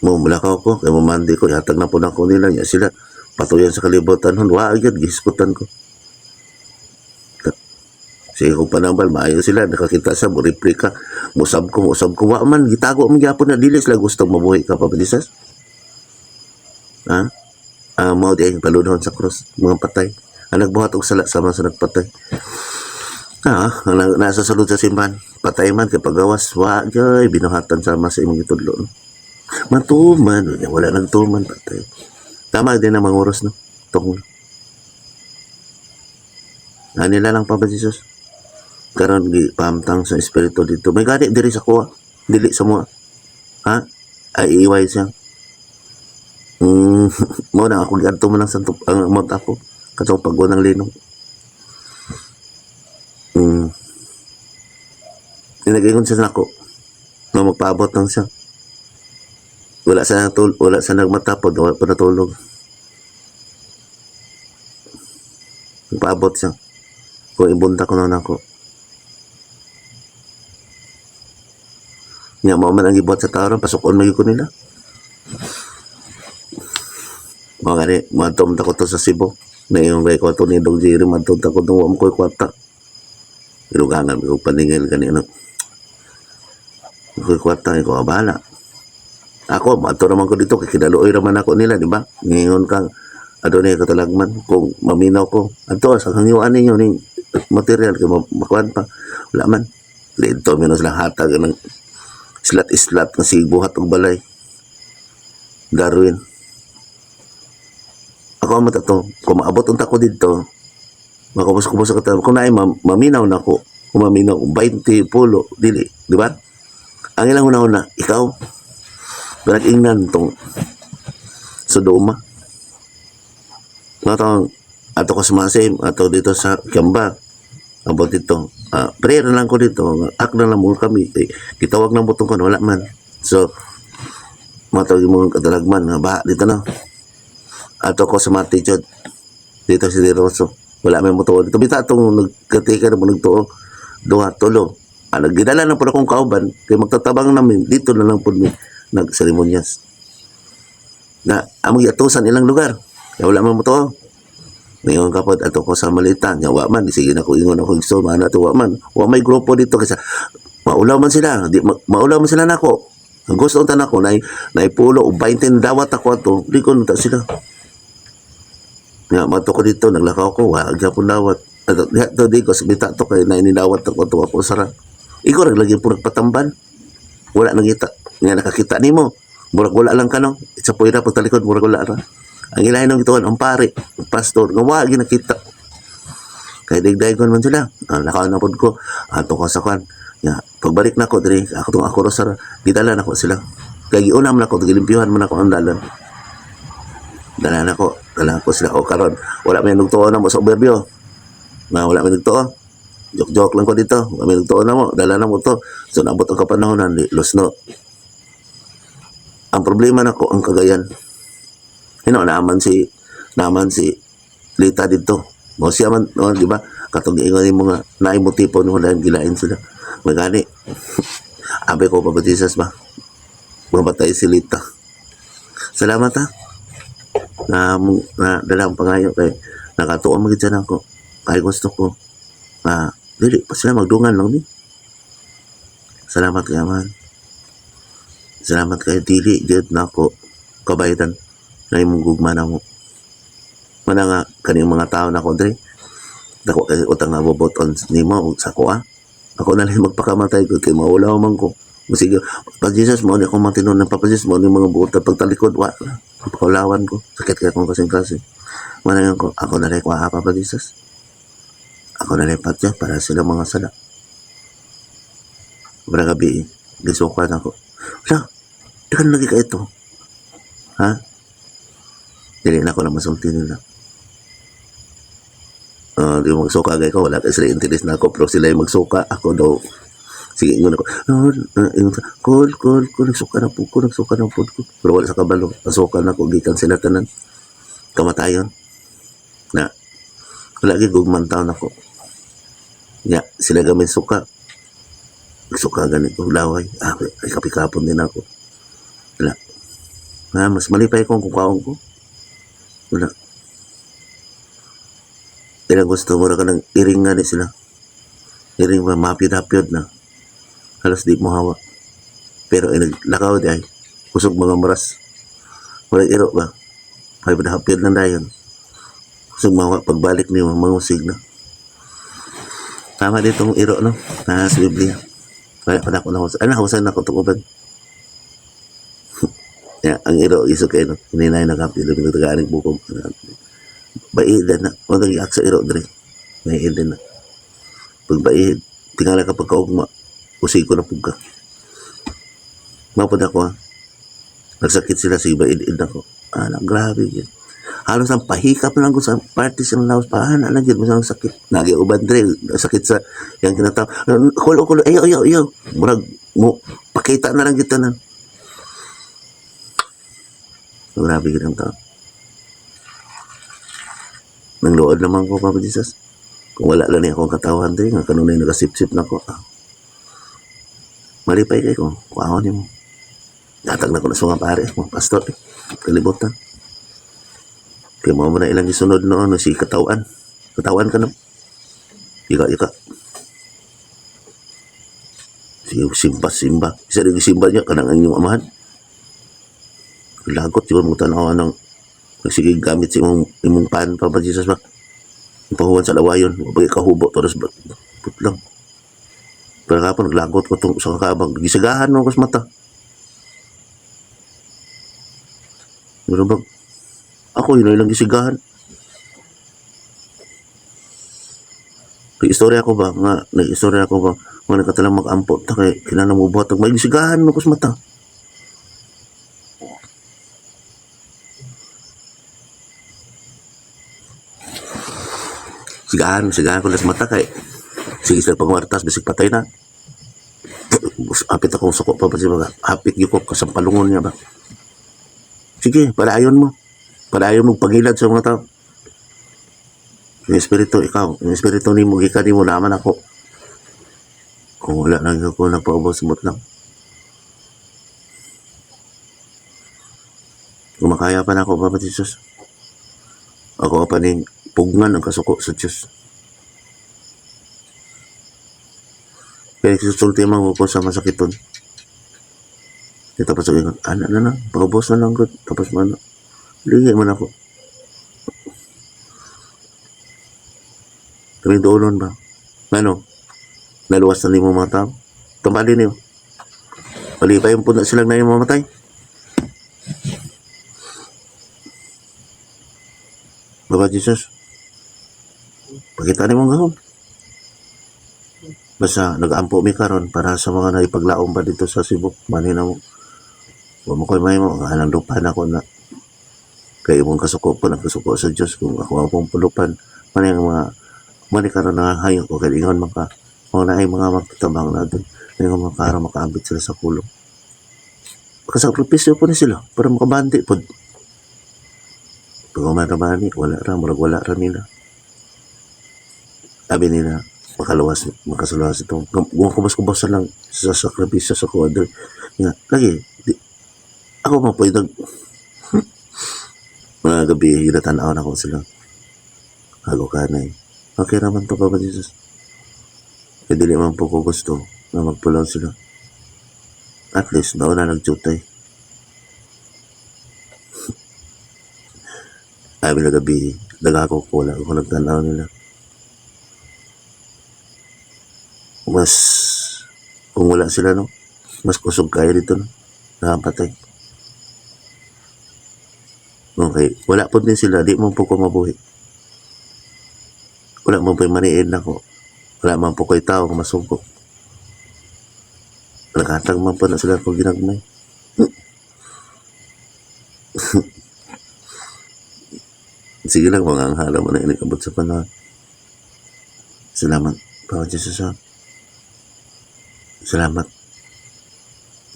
Mo mulakaw ko kay mamandi ko ihatag na po na ako nila nya sila patuyan sa kalibutan hon wa gyud gihisgutan ko. Sige kong panambal maayo sila nakakita sa mo replika musab ko wa man gitago man gyapon na dili sila gusto mabuhi ka pa Jesus. Ha? Ah, mao di ay paludhon sa cross mga patay. Ang nagbuhat og sala sama sa nagpatay. Ah, ang nasa sulod sa simbahan, patay man kay pagawas wa gyud binuhatan sama sa imong gitudlo. Matuman, wala nagtuman patay. Tama din ang mga oras no. Tungol. Nila lang, Papa Jesus. Karon gi pahamtang sa espiritu dito. May gani diri sa kuha. Dili sa mga. Ha? Ay iway siya. Mo na ako giadto man lang sa ang amount ako katong pagwa ng linog. Nag-ingon siya nako nga magpaabot lang siya. Wala sa nagmatapod, wala pa natulog. Magpaabot siya. Kung ibunta ko na nako. Nga mao man ang gibuhat sa tao ron, pasukon man gyud ko nila. Mga gani, madtom ta ko to sa Cebu. Na yung kay ko ni Dog Jerry, madtom ta ko to, wa mo ko'y kwarta. Ilugangan ko paningil gani ano. Ko'y kwarta, ikaw bahala. Ako, madto naman ko dito, kay kinaluoy naman ako nila, di ba? Ngayon kang, adunay katalagman, kung maminaw ko, adto sa hangiwaan ninyo ning material, kay makuan pa. Wala man. Dito, minus lang hatag ng islat-islat nga sige buhat og balay. Darwin. Ako ang mata to, kung maabot unta ko dito, makubos-kubos sa katawhan. Kung naay maminaw na ko, kung maminaw, 20 pulo, dili, di ba? Ang ilang una-una, ikaw, nag-ingnan tong Sodoma. Matong, ato ko sa Masim, ato dito sa Kiamba, abot dito. Prayer na lang ko dito, ak na lang mo kami, eh, gitawag na mo itong wala man. So, matawag mo katalagman, nga ba, dito na. Ato ko sa Mati Jod, dito si Roso. Wala may motuo dito. Bita itong nagkatika na mo nagtuo, duha, tulo. Nagdala na po akong kauban, kay magtatabang namin, dito na lang po mi nagseremonyas. Na, among giatusan ilang lugar. Kaya wala man motuo. Ngayon kapod, ato ko sa Malita, nya wa man, sige na ko ingon ako igsoon, mana to wa man. Wa may grupo dito kasi maulaw man sila, di maulaw man sila nako. Ang gusto unta nako nay naipulo o 20 dawat ako ato, di ko nunta sila. Nga mato ko dito, naglakaw ko, wa gyapon dawat. Ato diha to di ko sabita to kay nainidawat ako to ako sara. Ikaw ra lagi po nagpatamban. Wala nangita. Nga nakakita nimo. Murag wala lang ka no. Sa puwera pagtalikod murag wala ra. Ang ilahin ng gituan, ang pare, ang pastor, nga wa ginakita. Kay digdaygon man sila. Ang lakaw na pod ko, ato ko sa kwan. Nga, pagbalik na ko diri, ako tong ako ro sara, gidala na ko sila. Kay giuna man ako, gilimpyuhan man ako ang dalan. Dala na ko, dala ko sila. O karon, wala may nagtuo na mo sa overview. Nga wala may nagtuo. Joke-joke lang ko dito. Wala may nagtuo na mo, dala na mo to. So naabot ang kapanahonan, di, los no. Ang problema nako ang Cagayan. Hino naaman si Lita dito. Mo siya man, no, di ba? Katong giingon nimo nga naay mo tipo no dahil gilain sila. Magani. Abe ko pa Jesus ba? Mabatay si Lita. Salamat ha. Na, na dala ang pangayo kay nakatuon magid sana ako. Kay gusto ko. Na dili pa sila magdungan lang ni. Salamat kay man. Salamat kay dili gyud nako kabaydan na imong gugma na mo. Mana nga kaning mga tao nako diri. Dako kay utang nga boboton nimo ug sa ko ah. Ako na lang magpakamatay ko kay maulaw man ko. Musige, pa Jesus mo ni akong matinon ng Papa Jesus mo ni mga buot na pagtalikod wa. Pakaulawan ko. Sakit kay akong kasing-kasing. Mana nga ko, ako na lang ko ah, Papa Jesus. Ako na lang patya para sila mga sala. Bara gabi, gisukan ako. Wala, di ka lagi ka ito. Ha? Dili na ako na masulti nila. Di mo magsuka gay ko, wala kay sila interes na ako, pero sila yung magsuka, ako daw, sige, ingon ako, Lord, ingon sa, kol, kol, kol, nagsuka na po ko, nagsuka na po ko. Pero wala sa kabalo, nasuka na ko, gikan sila tanan, kamatayon. Na, wala gyud gugman taon ako. Ya, sila gamay suka. Suka ganito, laway. Ah, ay kapikapon din ako. Wala. Na, mas malipay ko kung kaon ko. Wala. Ilang gusto mo na ka ng iring nga ni sila. Iring ba, mapyod-hapyod na. Halos di mo hawa. Pero ay naglakaw di ay. Kusog mga maras. Wala iro ba? Ay hapyod lang dayon. Kusog mawa pagbalik niyo, mangusig na. Tama dito mong iro, no? Na sa Biblia. Kaya pa na ako nahusan. Ay, nahusan na ako itong uban. Ya, ang iro, iso kayo, no? Hininay na kapit. Pinagtagaaning bukog. Baida na. Wala nag sa iro, dre. May din na. Pagbaihid, tingala ka pagkaugma, usig ko na pug ka. Mapod ako ha. Nagsakit sila sa iba id ako. Ana, grabe yun. Halos ang pahikap lang ko sa party sa laos pa. Ana lang yun, ang sakit. Nagi uban dre, sakit sa yang kinataw. Kulo kulo, ayo ayo ayo. Murag mo pakita na lang kita na. Grabe yun ang tao. Nang luod naman ko, Papa Jesus. Kung wala lang niya akong katawan dre, nga kanunay nagasip-sip na ko. Ah. Malipay kay ko, kuhaon nimo. Datag na ko na sa mga pare, mga pastor, eh. Kalibutan. Kaya mo na ilang gisunod noon, si katawan. Katawan ka na. Ika, ika. Sige, simba, simba. Isa rin simba niya, kanang ang inyong amahan. Lagot, di ba mo tanawa ng sige gamit sa imong pan pa ba Jesus ba? Ipahuwan sa lawayon, wabay kahubo, tapos ba? Putlang. Pero kapon, naglagot ko itong sa kakabang. Gisagahan mo ko sa mata. Pero bag, ako yun ay lang gisigahan. Nag-istorya ko ba? Nga, nag-istorya ko ba? Nga nagkatalang mag-ampo. Ta kay kinanamubuhat. May gisigahan mo ko sa mata. Sigahan, sigahan ko lang sa mata kay. Sige sila pagwartas, bisig patay na. Hapit akong suko pa ba siya? Hapit yun ko, kasampalungon niya ba? Sige, palayon mo. Palayon mo pagilad sa mga tao. Yung espiritu, ikaw. Yung espiritu ni mo, gikan nimo naman ako. Kung wala nang ako nagpaubos, sumot lang. Kung makaya pa na ako, Papa Jesus. Ako pa ning pugnan ang kasuko sa Diyos. Kaya nagsusulti man ko sa masakiton. Kaya tapos ako ingon, ana na lang, paubos na lang ko. Tapos man, lihi man ako. Kami doon ba? Ano? Naluwas na nimo mga tao. Tambali niyo. Palipay po na silang na yung mamatay. Baba Jesus. Pakita ni mong gahom. Basta nag-ampo mi karon para sa mga naipaglaom pa dito sa Cebu. Mani na mo. Wa mo ko'y may mo. Ang lupa na ko na. Kay imong kasuko po, nagkasuko sa Diyos. Kung ako ang pong pulupan, mani ang mga mani karon nangahayo ko kay ingon man ka mga naay mga magtatabang na doon. Ingon man ka makaambit sila sa kulong. Makasakripisyo po ni sila para makabandi po. Pag umarabani, wala ra, murag wala ra nila. Sabi nila, makaluwas, makasuluwas ito. Gumukubas-kubas lang sa sakripisyo sa kuwadro. Nga, lagi, di, ako man po, nag, mga gabi, ginatanaw na ko sila. Hago ka na eh. Okay naman to, Papa Jesus. Kaya dili man po ko gusto na magpulaw sila. At least, daw na nagtutay. Sabi na gabi, daga ko wala ako nagtanaw nila. Mas, kung wala sila, no, mas kusog kayo dito, no, nakapatay. Okay, wala po din sila, di mo po ko mabuhi. Wala man po'y maniin ako. Wala man po ko'y tao nga masugo. Naghatag man po na sila kung ginagmay. Sige lang, mga anghala mo na inikabot sa panahon. Salamat, Papa Jesus. Ha. Salamat.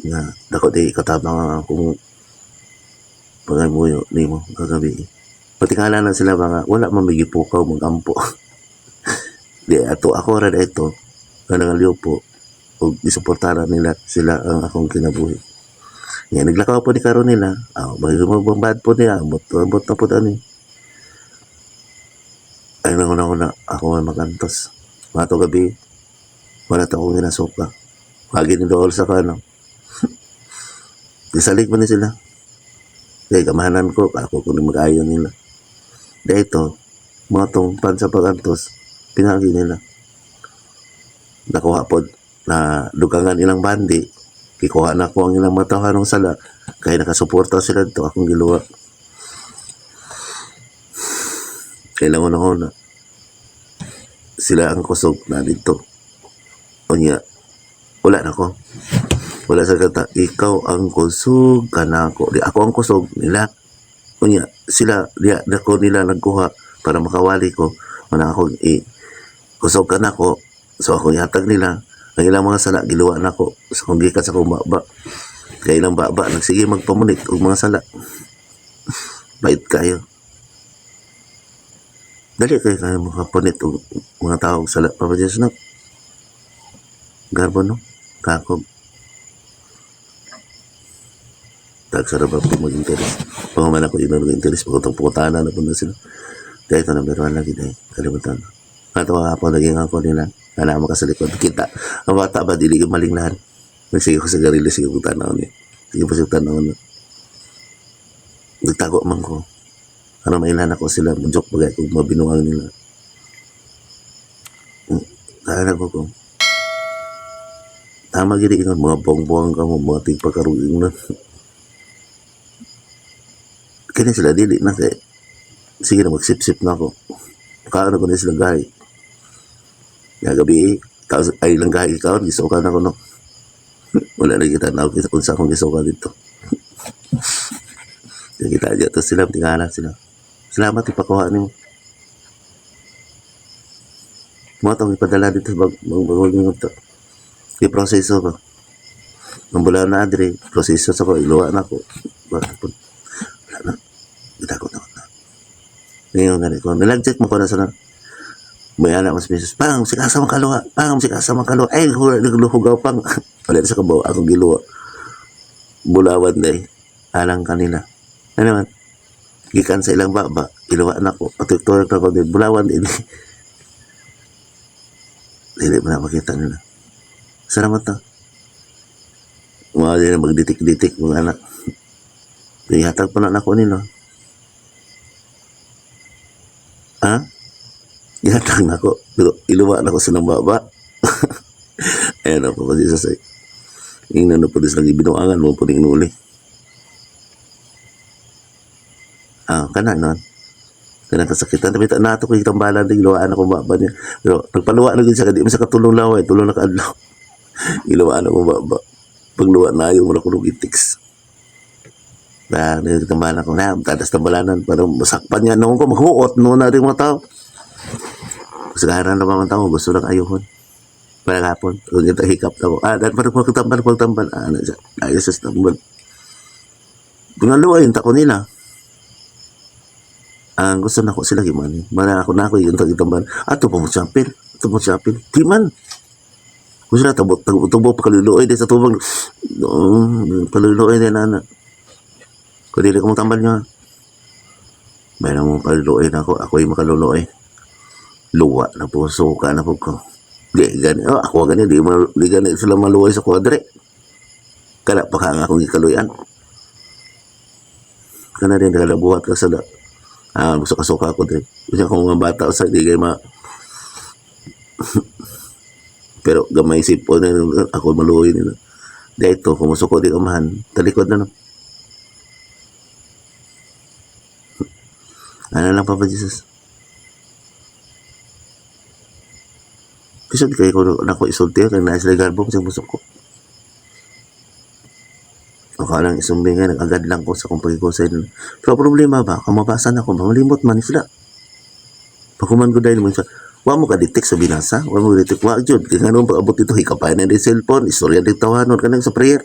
Nga, dako di katabang ang akong pagamuyo nimo kagabi. Patingala na sila mga wala man may gipukaw magampo. Di ato ako ra ito nga nangaliw po og gisuportaran nila sila ang akong kinabuhi. Nga naglakaw po ni karon nila, aw magbambad po niya, ambot ambot na po ani. Ay nang una ako man magantos. Mato gabi, wala ta akong ginasuka. Lagi ni dool sa kano. Gisalig man ni sila. Kaya gamahanan ko, ako kung mag-ayon nila. Dahito, mga tong pan sa pagantos, pinagi nila. Nakuha po na dugangan ilang bandi, kikuha na ko ang ilang matahan ng sala, kaya nakasuporta sila dito akong giluwa. Kailangan ako na. Sila ang kusog na dito. Unya, wala na ko. Wala sa kata, ikaw ang kusog kanako. Di ako ang kusog nila. Unya, sila, diya, dako nila nagkuha para makawali ko. Wala ako, i, kusog ka nako. So ako ihatag nila. Ang ilang mga sala, giluwa nako. So kung gikan sa akong baba. Kay ilang baba, nagsige magpamunit og mga sala. Bait kayo. Dali kayo kayo makapunit og mga tao og sala. Papa Diyos na. Garbo no? Kakob. Tagsara ba po mag-interes? Panguman ako yun ang interes. Pagkatang pukutana na po na sila. Dahil ito number one lagi dahil. Kalimutan. Katawa nga po, naging ako nila. Alam mo ka sa likod. Kita. Ang bata ba, dili yung maling lahat. Nagsige ko sa garili, sige ko tanaw niya. Sige po siya tanaw niya. Nagtago man ko. Ano mailan ako sila, joke bagay kung mabinuang nila. Kaya ko ko. Tama gini ingon, mga buwang-buwang ka mo, mga tigpakaruging na. Kini sila dili na kay sige na magsip-sip na ako. Kaano ko na sila gahi. Ya gabi, tapos ay lang gahi ikaw, gisuka na ko no. Wala na kita na kita kung sa akong gisuka dito. Kaya kita dyan, tapos sila, tingala sila. Salamat, ipakuha nimo. Mo itong ipadala dito sa bag, bag, bag, bag, bag, i-proseso ba? Ang bula na adre, proseso sa ko, iluwa na ko. Wala na. Gitakot na ko na. Ngayon nga ko, nalagjet mo ko na sa na. May anak mas misis, pang, sikasa man kaluha, pang, sikasa man kaluha. Ay, nagluhugaw pang. Wala na sa kabaw, akong giluwa. Bulawan day. Alang kanila. Ano naman? Gikan sa ilang baba, iluwa na ko. Patukturan na ko din, bulawan din. Dili mo na makita nila. Salamat na. Mga din magditik-ditik mga anak. Ihatag pa na nako nila. Ha? Ihatag na ko. Pero iluwa na ko silang baba. Ayan ako kasi sa say. Ingnan na po din silang ibinuangan mo po ning nuli. Ah, kana nun. Kana kasakitan. Tapi ta nato ko tambalan din iluwaan ako baba niya. Pero nagpaluwa na gid siya di man sa katulong laway, tulong na kaadlaw. Iluwaan ako baba. Pagluwa na ayaw mo na kunog itiks. Na, tambalan ko na, tadas tambalanan, parang masakpan niya noon ko, maghuot noon na rin mga tao. Kasagaran na mga tao, gusto lang ayuhon. Parang hapon, kung kita hikap na ko, ah, dahil parang pagtambal, pagtambal, ah, ano siya, ayos sa tambal. Pingaluwa yung tako nila. Ang gusto na ko sila gimani. Mara ako na ako yung tagitambal. Ato pa mo chapel, ato mo chapel. Di man. Gusto na tabo tabo tubo pakaluloy di sa tubang. No, paluluoy din ana. Kung dili ko mo tambal niya. May na mo paluluoy na ako. Ako yung makaluluoy. Luwa na po, suka na po ko. Di gani, oh, ako gani, di, ma, di gani sila maluway sa kwadre. Kana pa ka nga akong gikaluyan. Kana din, nakalabuhat ka sa da. Ah, gusto kasuka ako din. Gusto akong mga bata sa di kay ma. Pero gamay sipo na ako maluoy nila. Dito, kung musuko di amahan, talikod na lang. Ano lang, Papa Jesus? Kasi di kayo ko na ako isulti, kaya na sila garbo kasi musuko. O ka lang isumbi nga, nag-agad lang ko sa akong pagkikusay. Pero problema ba, kung mabasa na ako, malimot man sila. Pagkuman ko dahil mo siya, wa mo ka detect sa binasa, wa mo ka detect, wa jud. Kaya nga nung pag-abot dito, hikapay na din cellphone, istorya din tawanon, kanang sa prayer.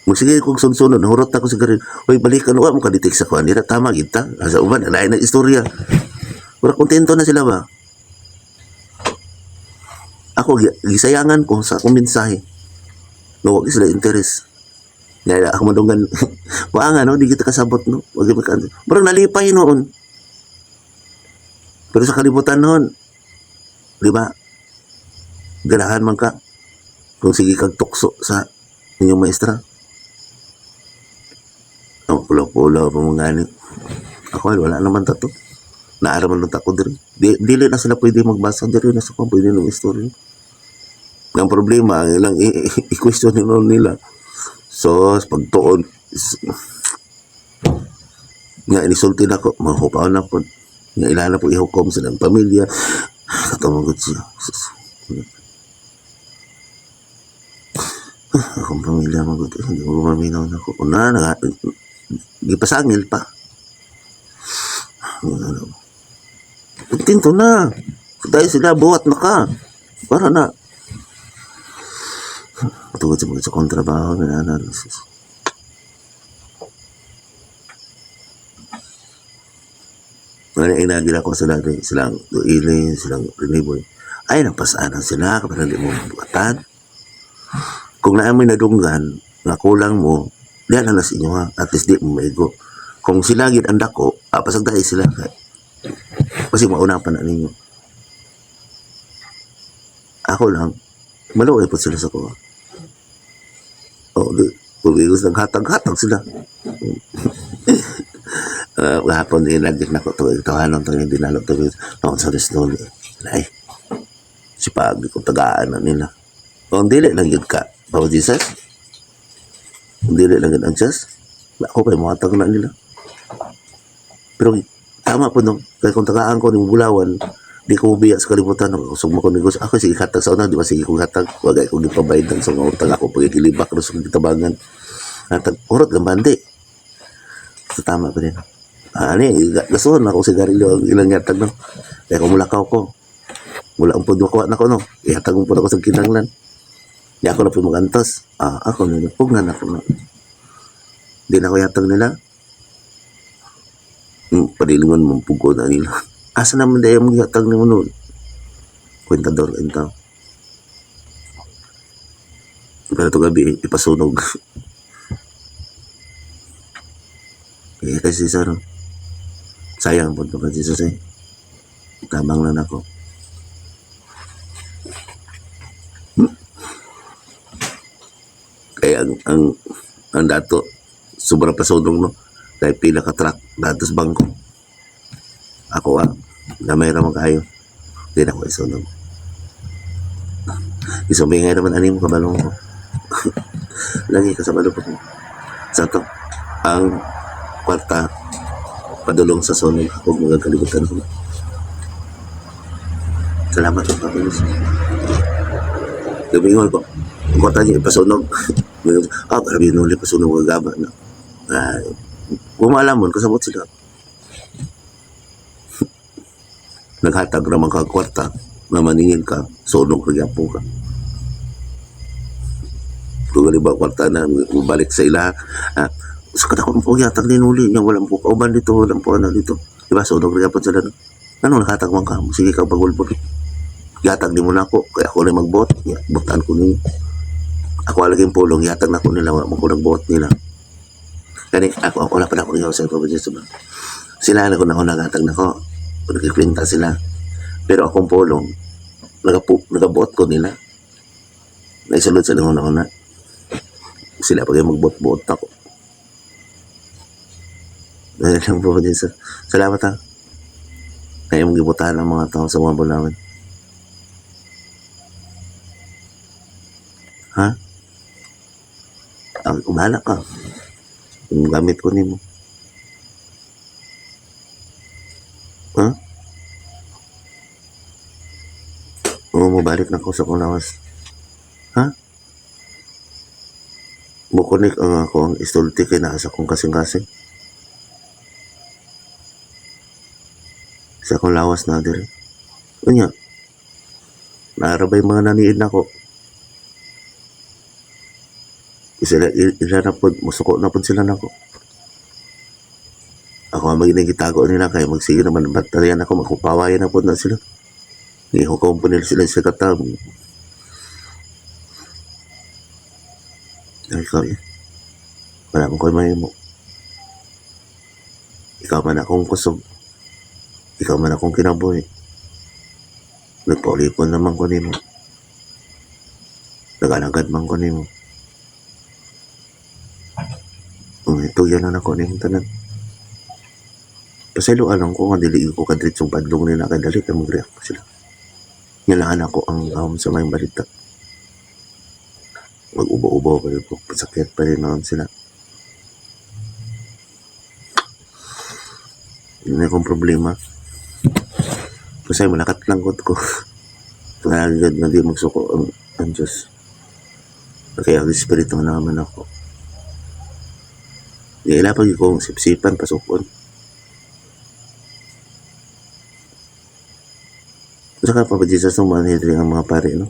Magsige kung sunsunod, hurot ako sa garin. Uy, balikan, wa mo ka detect sa kuan nila, tama kita. Sa uban, lain na istorya. Wala kontento na sila ba? Ako, gisayangan ko sa akong mensahe. No, wag sila interest. Nga ako madunggan. Wa nga no, di kita kasabot no. Wag kita Murag nalipay noon. Pero sa kalibutan noon, di ba? Ganahan man ka kung sige kag tukso sa inyong maestra. Oh, pulaw-pulaw pa mga gani. Ako ay wala naman tato. Naaraman lang tako diri. Di, dili na sila pwede magbasa diri na sa kung pwede ng istorya. Ang problema, ang ilang i-question nila nila. So, pagtuon, nga inisulti na ko, mahupaw na po. Nga ila na po ihukom silang pamilya. Katumugod siya. Akong pamilya magod. Hindi ko maminaw na ko. Una, na, gipasangil pa. Ano, kontento na. Dahil sila, buhat na ka. Para na. Tugod sa mga sa kong trabaho, minana. Wala inagila ko sila, di, silang duilin, silang riniboy. Ay, napasaan na sila, kapag hindi mo buhatan. Kung naa may nadunggan, nga kulang mo, di na sa inyo ha, at least di mo maigo. Kung sila gid ang dako, pasagdahi sila. Kasi mauna pa na ninyo. Ako lang, maluoy po sila sa kuha. O, di, pumigos ng hatag-hatag sila. Kahapon din lagi na ko to itahanon to hindi nalo to noon sa slowly. Ay, si pag ko tagaan na nila. Kung dili lang yun ka, Papa Jesus, kung dili lang yun ang Diyos, ako kay muhatag na nila. Pero tama po no, kaya kung tagaan ko ni Bulawan, di ko mobiya sa kalibutan. Kusog mo ko negosyo. Ako sige hatag sa una, di ba sige kong hatag. Wagay kong gipabayad sa mga utang ako pagkikilibak sa kitabangan. Hatag, urot lang bandi. So, tama pa din. Ani, gasuhan ako sigarilyo ang ilang yatag no. Kaya kung mulakaw ko, mula ang pud makuha na ko no. Ihatag mo pud ako sa kinanglan. Di ako na po magantos. Ako na, pugnan ako na. Di na ako yatag nila. Padilingon mong pugo na nila. Asa naman dahil mong yatag ni mo nun? Kwentador, entaw. Pero ito gabi, ipasunog. Eh, kasi sir, sayang po ito kasi sir, eh. Tamang lang ako. Kaya ang dato, sobrang pasunog no. Kaya pila ka truck, dato sa bangko. Ako gamay raman kayo. Di na ako isunog. Isumingay naman ani mo kabalong ko. Lagi ka sa balong ko. Sa to, ang kwarta padulong sa sunog ug mga kalibutan ko. Salamat po Papa Diyos. Gabingon ko, ang kwarta niya ipasunog. Grabe nuli pasunog mga gaba na. Kung maalamon, kasabot sila. Naghatag raman ka kwarta, na maningil ka, sunog ka gyapon ka. Kung ba kwarta na, balik sa ila, sa katakot po yatag ni nuli niya, walang po kauban dito, walang po ano dito. Diba, sunog na gyapon sila. Ano, nakatag man ka, sige ka pagulpot. Yatag di mo na ako, kaya ako na magbuot. Ya, butan ko ninyo. Ako alaging pulong, yatag na ako nila, wala mo ko nagbuot nila. Kani, ako, wala pa na ako niyo sa Papa Jesus. Sila na ko na ako nagatag na ko. Nagkikwenta sila. Pero akong pulong, nagabuot ko nila. Naisulod sa lingon na. Sila pag magbuot-buot ako. Dahil lang po Jesus. Salamat ha. Kaya mong gibutahan ang mga tao sa mga bulawan. Ha? Ang bahala ka. Yung gamit ko nimo. Ha? Oo, mabalik na ko sa kong lawas. Ha? Bukunik ang ako ang istulti kay naa sa akong kasing-kasing. Sa akong lawas na diri. Unya, naarabay mga naniid nako. Sila, ila na pod, musuko na pod sila nako. Ako ang magiging nila kay magsige naman bantayan ako, magkupawayan na pod na sila. Ihukom po nila sila sa katam. Ay, ikaw eh. Wala mo ko'y mahimo. Ikaw man akong kusog. Ikaw man akong kinabuhi. Nagpaulipon naman ko nimo. Nag-alagad man ko nimo. Ito yan na nako nimo tanan. Pasayloan lang ko nga dili ko kadritsong padlong nila kay dali kay mag-react sila. Nilaan ako ang gahom sa may balita. Mag-ubo-ubo pa rin po. Pasakit pa rin naman sila. Yun na akong problema. Kasi malakat lang gud ko. Kaya nga di magsuko ang Diyos. Kaya ang Espiritu naman ako. Di ila pag kong sipsipan, pasukon. Saka pa Jesus nung mga ang mga pare, no?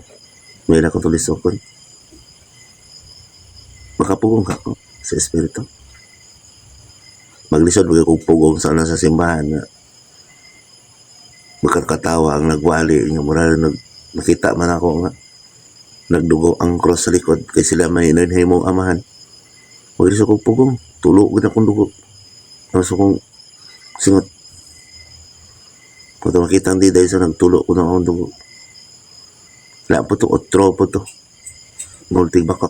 May ila ko tulisokon. Makapugong ka ko sa Espiritu. Maglisod bagay kong pugong sa sa simbahan nga magkakatawa ang nagwali nga mura nag nakita man ako nga nagdugo ang cross sa likod kay sila may inanhimong amahan. Maglisod kong pugong, tulo gud akong dugo. Ang kong singot. Kung makita ang diday sa nagtulo ko na akong dugo. Wala po to, otro po to. Multig baka.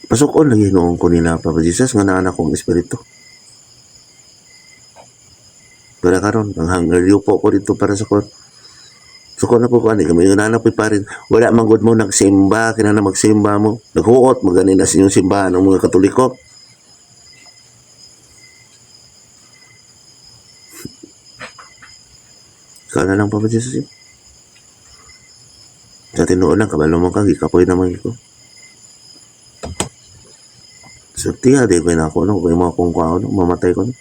Pasukon lagi noon ko nila, Papa Jesus, nga naanak kong espiritu. Pero karon ang hanggang po ko dito para sa kon. So kung na po ko ani kami yung nanap pa rin. Wala man gud mo nagsimba, kinahanglan magsimba mo. Naghuot magani na sa inyong simbahan ng mga Katoliko. Ikaw na lang, Papa Jesus. Eh. Sa tinuod lang, kabalo mo ka, gikapoy naman ko. So, tiya, di ko na ako, no? Kung mga kung kuha, no? Mamatay ko, no?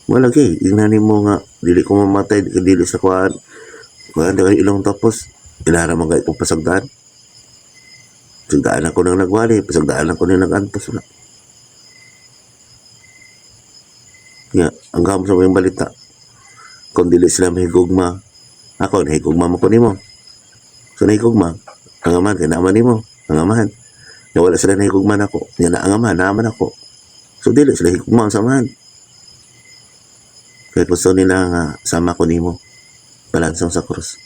Wala kay, ingnanin mo nga, dili ko mamatay, dili sa kuhaan. Kuhaan, di ilong tapos, ilara man kayo kong pasagdaan. Pasagdaan ako nang nagwali, pasagdaan ako nang nagantos. Wala. Nga, ang gamo sa mga balita, kung dili sila mahigugma, ako, nahigugma mo ko nimo. So, nahigugma, ang amahan, kay naaman nimo, ang amahan. Nga wala sila nahigugma nako, nga na ang amahan, naaman ako. So, dili sila higugma sa amahan. Kaya gusto nila nga sama ko nimo, balansang sa krus.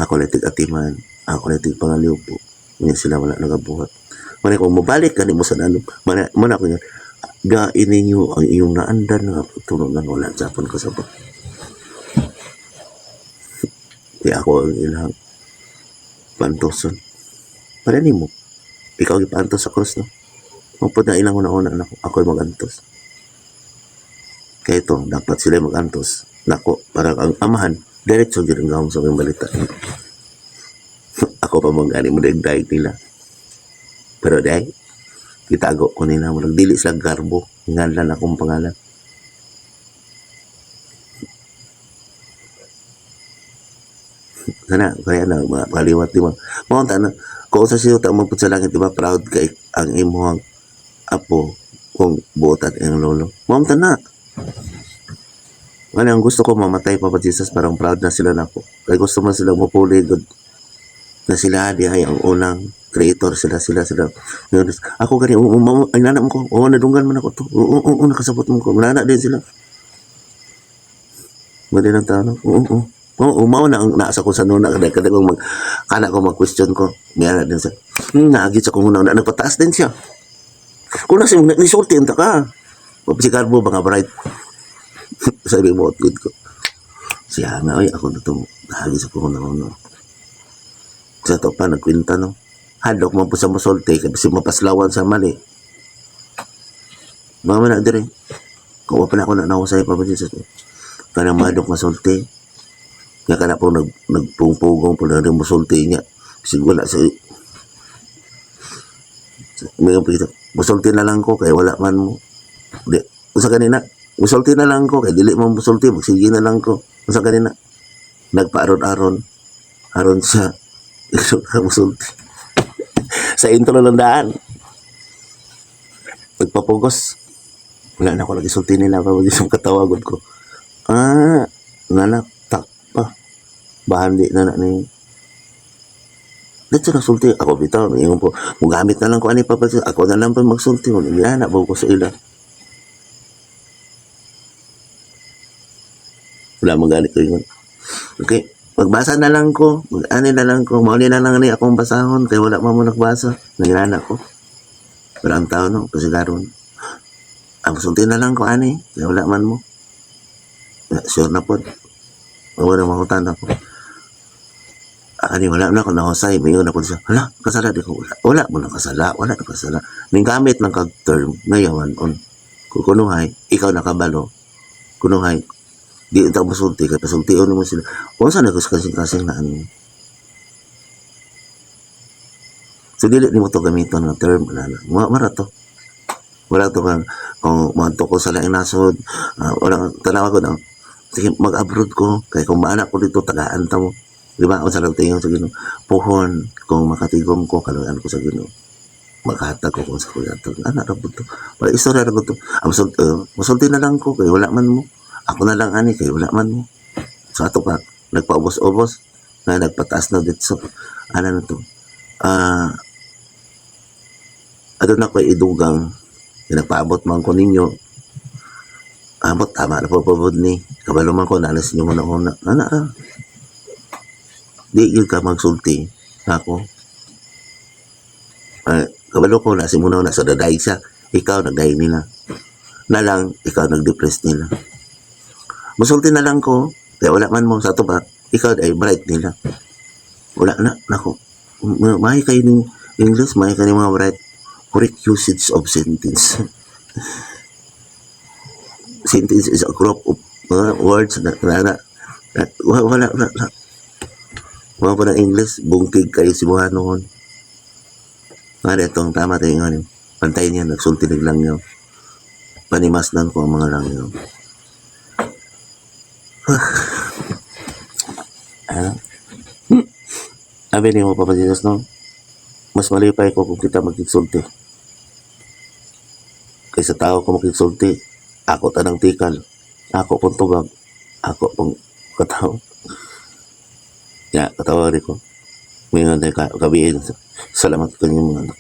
Ako lang tig-atiman, ako lang tig pangaliw po. Nga sila wala nagabuhat. Mana kung mabalik ka nimo sa nanom, mana, mana ko nga, gain ninyo ang iyong naandan nga pagtulungan, wala japon ko sa Kaya ako ang ilang pantoson. Para nimo, ikaw gipaantos sa krus, no? Mapod na ilang una-una na ako, ako'y magantos. Kaya ito, dapat sila magantos. Nako, parang ang amahan, diretso gyud ang gahom sa mga balita. Ako pa mang gani mo daig nila. Pero dahil, gitago ko nila, mo dili sila garbo, ngalan akong pangalan. Sana, kaya na, mga kaliwat di ba? Mga na, kung sa siyo, tama po sa langit, di ba, proud kay ang imuhang apo kung buotan ang lolo. Mga na. Ano ang gusto ko, mamatay pa pa Jesus, parang proud na sila na ako. Kaya gusto man sila mapuli, good. Na sila, di ay ang unang creator, sila, sila, sila. Ako gani, oo, ay nana mo ko, oo, nadunggan man ako to, oo, oo, oo, nakasabot mo ko, nana din sila. Mali ng tao, no? Oo, oo. Oo, mao na ang naasa ko sa nuna kada kada kong mag kana ko mag-question ko. Niya din sa naagit sa kong una, nagpataas din siya. Kung nasa nisulti unta ka. Si Carbo mga bright. Sa remote good ko. Siya nga oy ako na to naagi sa kong una una. Sa to pa nagkwenta no. Hadlok man po sa mosulti kay bisig mapaslawan sa mali. Mga man na dire. Kung pa na ako na nahusay pa ba Jesus. Kanang madok masulti. Nga kana po nagpungpugong po na rin musulti niya. Bisig wala sa may pagkita. Musulti na lang ko kay wala man mo. Di, usa kanina. Musulti na lang ko kay dili mo musulti, magsige na lang ko. Usa kanina. Nagpaaron-aron aron sa musulti. Sa intro lang daan. Nagpapugos. Wala na ako lagi sulti nila pa mag katawagod ko. Ah, nga tak pa. Bahan di na na ni. Dito na sulti. Ako bitaw, ingon po, mugamit na lang ko ani pa pa. Ako na lang pa magsulti. Wala na ba ko sa ila. Wala magalit ko yun. Okay. Magbasa na lang ko. Mag-ani na lang ko. Mauli na lang ni akong basahon. Kaya wala man mo nagbasa. Nangilana ko. Pero ang tao no, kasi karon. Ang sulti na lang ko ani. Kaya wala man mo. Sure na po. Wala makutan ako. Ani wala na ako nahusay. May na po siya. Hala, kasala di ko. Wala, wala mo na kasala. Wala na kasala. Ning gamit ng kag term, ngayawan on. Kung kunuhay, ikaw nakabalo. Kunuhay, di ta masulti kay pasultion mo sila. Kung saan ako sa kasing-kasing na ano. So dili nimo to gamiton nga term na mara to. Wala to kang kung moadto ko sa laing nasod, wala tanawa ko na. Sige, mag-abroad ko kay kung maanak ko dito tagaan ta mo. Di ba? Unsa lang tingon sa Ginoo. Puhon kung makatigom ko kaluoyan ko sa Ginoo. Maghatag ko kung sa kuya to. Ana ra pud to. Wala istorya ra pud to. Ang musulti na lang ko kay wala man mo. Ako na lang ani kay wala man mo. So ato pa nagpaubos-ubos na nagpataas na dito. So, ano na to? Aduna ko'y idugang nagpaabot man ko ninyo. Abot tama na po po ni. Kabalo man ko naalas ninyo muna una. Ana ra. Di gyud ka magsulti ako. Kabalo ko na si muna una sa daday siya. Ikaw nagdaig nila. Na lang ikaw nagdepress nila. Musulti na lang ko. Kaya wala man mo sa ato ba. Ikaw ay bright nila. Wala na. Nako. Mahay kayo ng English, mahay kayo ng mga bright. Correct usage of sentence. Sentence is a group of words na, na, na, na, wala, wala, wala, wala. Wala pa ng English, bungkig kayo si noon. Nga itong tama tayo nga. Pantay niya, nagsulti lang niyo. Panimasdan ko ang mga langyaw. Ano? Sabi niyo Papa Jesus, no? Mas malipay ko kung kita magkiksulti. Kaysa tao ko makiksulti, ako tanang tikal. Ako pong tubag. Ako pong kataw. Ya, katawa rin ko. May nga tayo kabiin. Salamat ko niyo mga anak.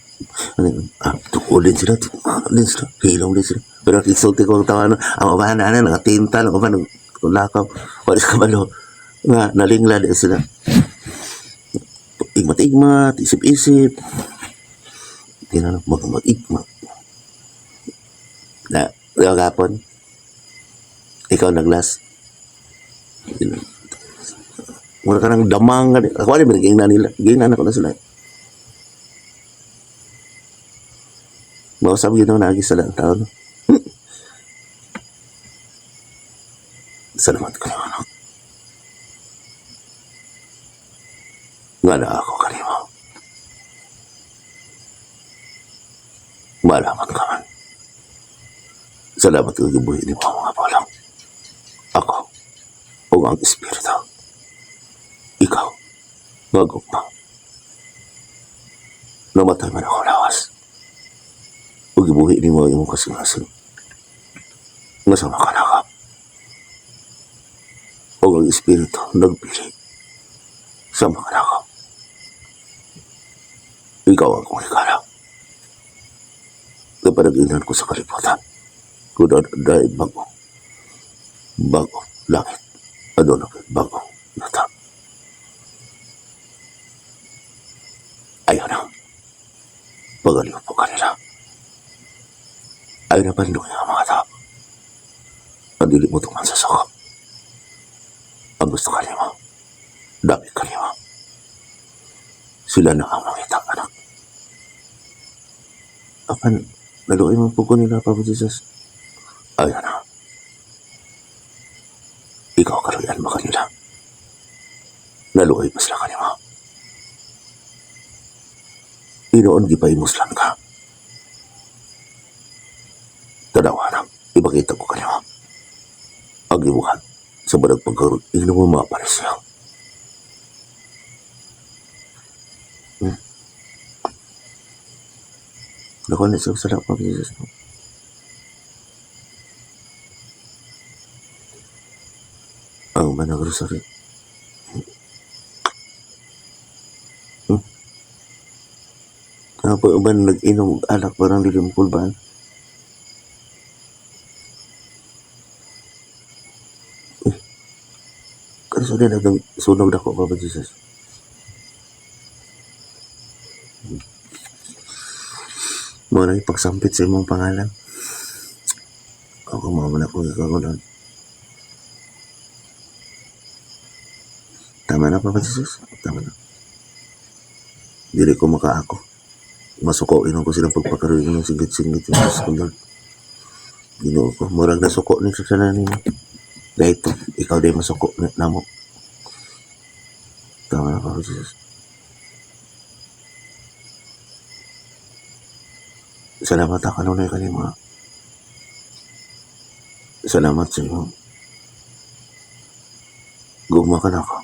Ano yun? Tukulin sila. Tukulin sila. Hilong din sila. Pero nakiksulti ko ang tawa. Ano, ang ubahan na, ano, nakatinta, ang ubahan, nagkulakaw. Wala sa kabalo. Nga, nalingla din sila. Igmat-igmat, isip-isip. Tinanong, mag-igmat. Na, ikaw gapon. Ikaw naglas. Wala ka ng damang. Ako rin, naging na nila. Gingnan ako na sila. Mausap yun ako naagi sa lang taon. Salamat ko naman. Nga na ako kanimo. Malaman ka man. Salamat ko gibuhi ni mo mga balang. Ako, o ang espiritu. Ikaw, magugma. Namatay man ako lawas. O gibuhi ni mo ang imong kasing-kasing. Nga sa makalakap. O ang espiritu nagpili sa makalakap. Ikaw ang akong higala. Kapanaginan ko sa kalibutan. Kung dahil bago. Bago langit. Ano na bago nata. Ayaw na. Pagaliw po kanila. Ayaw na bandong ang mga tao. Ang dili mo tuman sa sakap. Ang gusto kanimo. Dami kanimo. Sila na ang mangita, anak. Apan, naluoy mo po ko nila, Papa Jesus. Ayaw na. Ikaw kaluyan mo kanila. Naluoy pa sila kanimo. Inoon gipay muslan ka. Tanawa na, ipakita ko kanimo. Ang imuhan sa barang pagkaroon, ino mo mapares siya. Nakuha na siya sa Papa Jesus. Ang manang rosary. Ano po ba nag-inom alak parang dili mo kulbaan? Kasi din atong sunog dako, Papa Jesus. Mo na ipagsampit sa imong pangalan. Ako mo man ako gikagulan. Tama na, Papa Jesus. Tama na. Dili ko makaako. Masuko inom ko silang pagpakaroon ng singit-singit yung Diyos ko, Lord. Ginoo ko, murag nasuko ni sa tanan nimo. Dahito, ikaw di masuko namo. Tama na, Papa Jesus. Salamat ako kanunay kanimo. Salamat sa imo. Gugma ka na ako.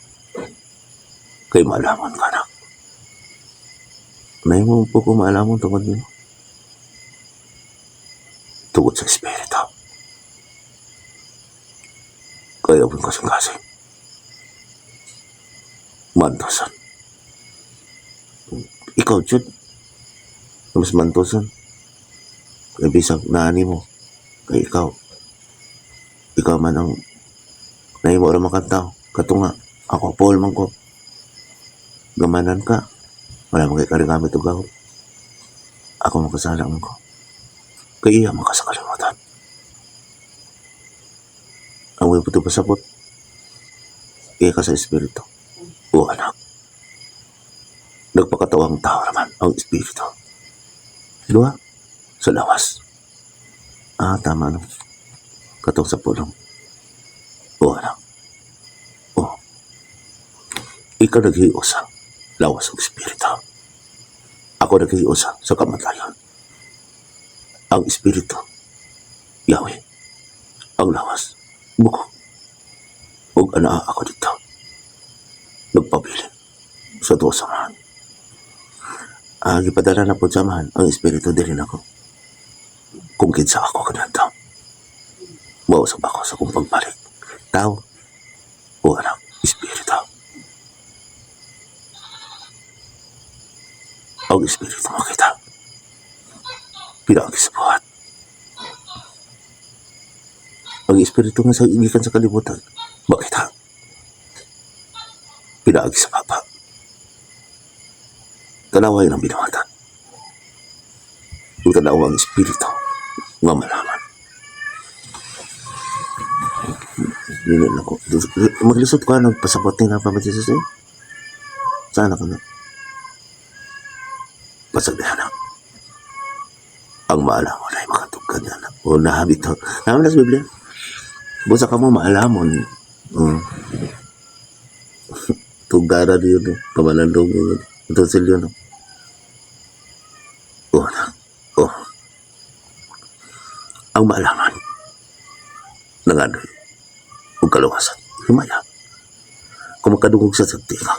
Kay maalamon ka na. Nahimo po ko maalamon tungod nimo. Tungod sa Espiritu. Kaya akong kasing-kasing. Mantosan. Ikaw, Jud. Mas mantosan. Kay bisag naani mo. Kay ikaw. Ikaw man ang nahimo ra makantaw. Katunga. Ako, Paul man ko. Gamanan ka. Wala man kay karigamit og gahom. Ako makasala man ko. Kay iya man ka sa kalimutan. Ang way puto pasabot. Iya ka sa Espiritu. O anak. Nagpakatawang tao naman ang Espiritu. Duha. Sa lawas. Ah, tama no. Katong sa pulong. O anak. O. Ikaw naghiusa. Lawas ug Espiritu. Ako naghiusa sa kamatayon. Ang Espiritu. Yahweh. Ang lawas. Buko. Ug anaa ako dito. Nagpabilin sa tuwa samahan. Ah, gipadala na po sa amahan ang Espiritu diri nako. Kung kinsa ako kanadto. Mausap ako sa kong pagbalik. Tao o anak, Espiritu. Ang Espiritu makita. Pinaagi sa buhat. Ang Espiritu nga sa gikan sa kalibutan, makita. Pinaagi sa Papa. Tanaway ng binuhatan. Ug tanaw ang Espiritu nga malaman. Dili na ko. Maglisod ko ano, pasabot ni na pa ba Jesus eh? Sana ka na. Pasagdihan na. Ang maalamon ay makatugkad na anak. O nahabit to. Naman na sa Biblia. Busa ka mo maalamon. Tugara yun eh. Pamalandong yun. Ito silyo no. Oh, na. Oh. Ang maalaman. Nangadoy. Ug kaluwasan. Himaya. Kung makadungog sa tika.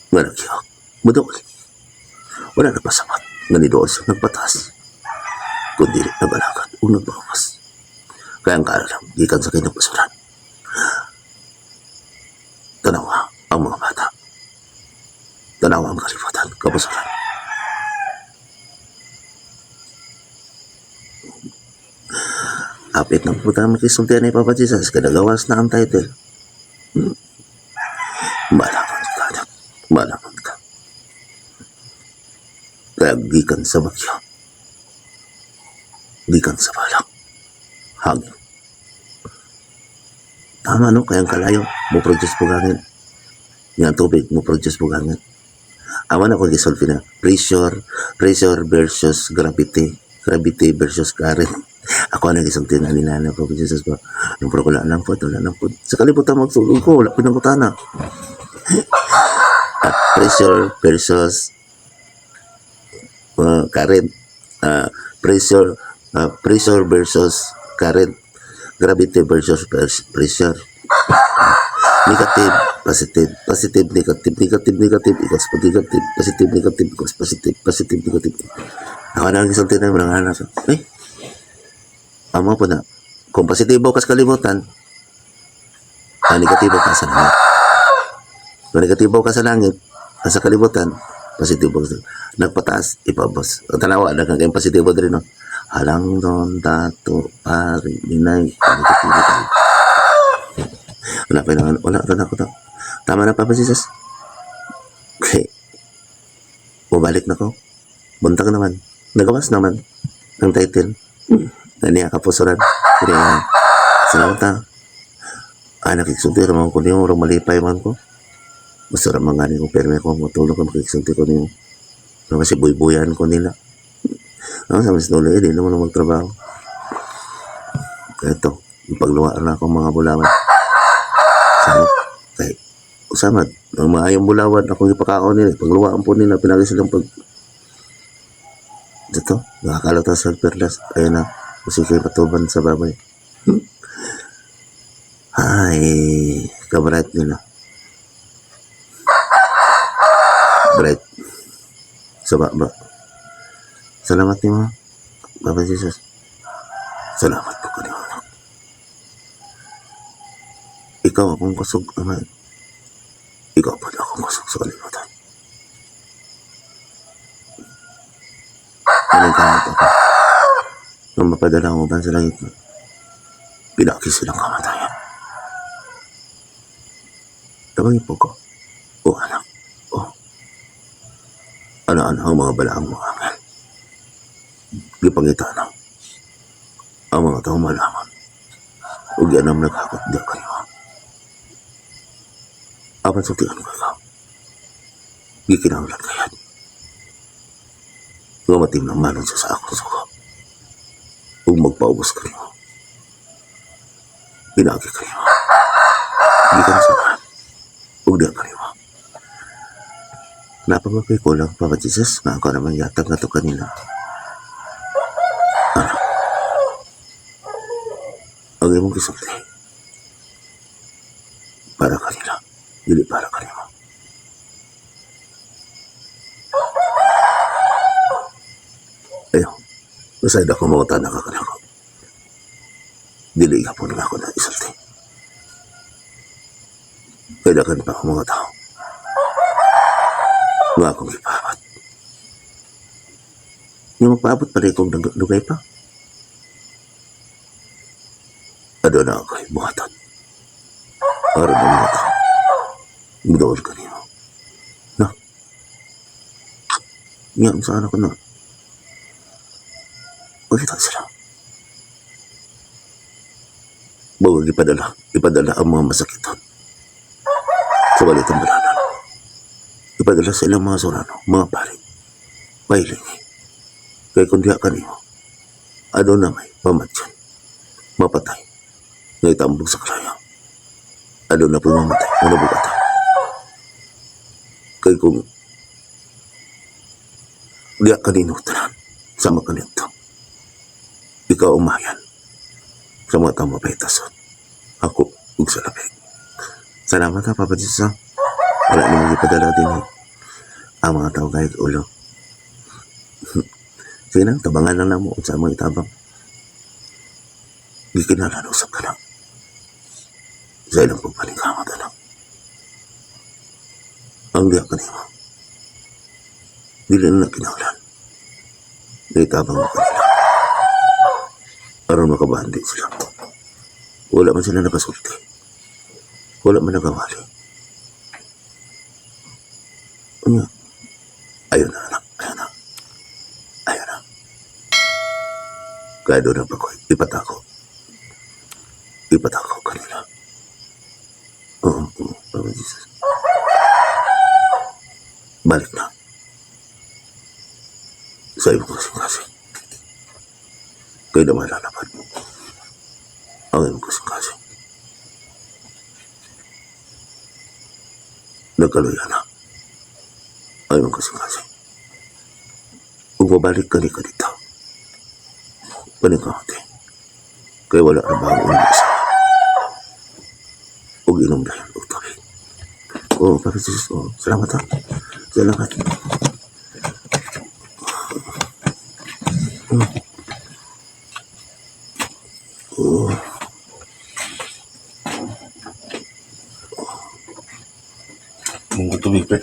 Nga nagyak. Muduol. Wala nagpasamat. Nga ni doon sa nagpatas. Kundi nag-alagad o nagbawas. Kaya ang kaalam, gikan sa kinapasuran. Tanawa ang mga bata. Tanawa ang kalibutan, kapasuran. Apit na po tayo makisultihan ni Papa Jesus. Kadagawas na ang title. Malaman ka na. Malaman ka. Kaya gikan sa bagyo. Gikan sa balak. Hangin. Tama no? Kaya ang kalayo, mo produce po hangin. Nga tubig, mo produce po hangin. Awan ako gisolve na. Pressure, pressure versus gravity. Gravity versus current. Ako ang gisulti na nila na po Jesus ko. Yung pro wala lang po, wala lang po. Sa kalibutan magsulog ko, wala pinangutana. Pressure versus current. Pressure versus current. Gravity versus pressure. Negative, positive, positive, negative, negative, negative, equals negative, positive, negative, equals positive, positive, negative. Ako na ang gisulti na mga anak. Eh, amo po na. Kung positibo ka sa kalibutan, ang negatibo ka sa langit. Kung negatibo ka sa langit, sa kalibutan, positibo ka sa nagpataas, ipabos. O tanawa, daghang kayong positibo diri no. Halang don dato pari minay negatibo tayo. Wala pa naman, wala na ako to. Tama na, Papa Jesus. Okay. Bumalik na ko. Buntag naman. Nagawas naman ng title. Na niya kapusuran. Kaya, salamat ta. Ah, nakiksulti raman ko niyo. Murag malipay man ko. Basta raman gani ko perme ko. Matulog ko makiksulti ko niyo. Pero kasi buybuyan ko nila. Ano sa mas nulo eh, di naman magtrabaho. Kaya ito, ipagluwaan na akong mga bulawan. Sarap. Kay, usamad, ang maayong bulawan, akong ipakaon nila, pagluwaan po nila, pinagi silang pag. Dito, nakakalata sa perlas. Ayan na, kasi kay patuban sa babay. Ay, kabright nila. Bright. Sa baba. Salamat ni mga. Papa Jesus. Salamat po kanimo, anak. Ikaw akong kusog, Ama. Ikaw po akong kusog sa kalibutan. Paningkamot ako. Nung mapadala ang uban sa langit, pinaki silang kamatayan. Tabangin po ko. O anak, o. Ano-ano ang mga balaang mga anghel. Gipangita na. Ang mga tao malaman. Ug anam naghakot diya kanimo. Apan sultian ko ikaw. Gikinahanglan kayad nga matimnamanon siya sa akong sugo. Ug magpaubos kanimo. Pinagi kanimo. Gikan sa lahat. Ug diya kanimo. Napamapay ko lang, Papa Jesus, nga ako naman yatag na to kanila. Ano? Ang imong gisulti. Para kanila, dili para kanimo. Ayo, masayod ako mangutana ka kanako. Dili ka po na ako na isulti. Kaya daghan pa ako mga tao nga akong ipaabot. Nga magpaabot pa rin kong dugay pa. Ado na ako'y buhaton. Aron ang mga tao. Mudool ka nimo. Na. Nga, saan ako na? Pagkita sila. Bawag ipadala. Ipadala ang mga masakitan. Sa balitang balanan. Ipadala sa ilang mga surano, mga pari. Pahilingi. Kaya kung diha kanimo, ado na may pamatyan. Mapatay. Nga itambog sa kalaya. Ado na po mamatay. Nga nabugatan. Kaya kung diha kanino tanan, sama kanito. Ikaw umayan sa mga tao mapahitason. Ako, ug sa labi. Salamat ha, Papa Jesus ha. Wala namang ipadala din eh. Ang mga tao kahit ulo. Sige na, tabangan lang na mo kung saan mo itabang. Gikinahanglan usab ka lang. Sa ilang pagpaningkamot, anak. Ang diha kanimo. Dili na kinahanglan. Naitabang mo kanila. Aron makabandi sila. Wala man sila nakasulti. Wala man nagawali. Ano? Ayun na, anak. Ayun na. Ayun na. Kaya doon ang pakoy. Ipatako. Ipatako kanila. Oo. Papa Jesus. Balik na. Sa imong kasing-kasing. Kaya na malalapad mo ang imong kasing-kasing. Nagkaluya na ang imong kasing-kasing. Kung mabalik ka ni ka dito, paningkamot. Kaya wala na bago ang asawa. Ug inom dahil og tubig. Oo, Papa Jesus. Oo, salamat ha. Salamat. Oh. Munggo tubig, pre.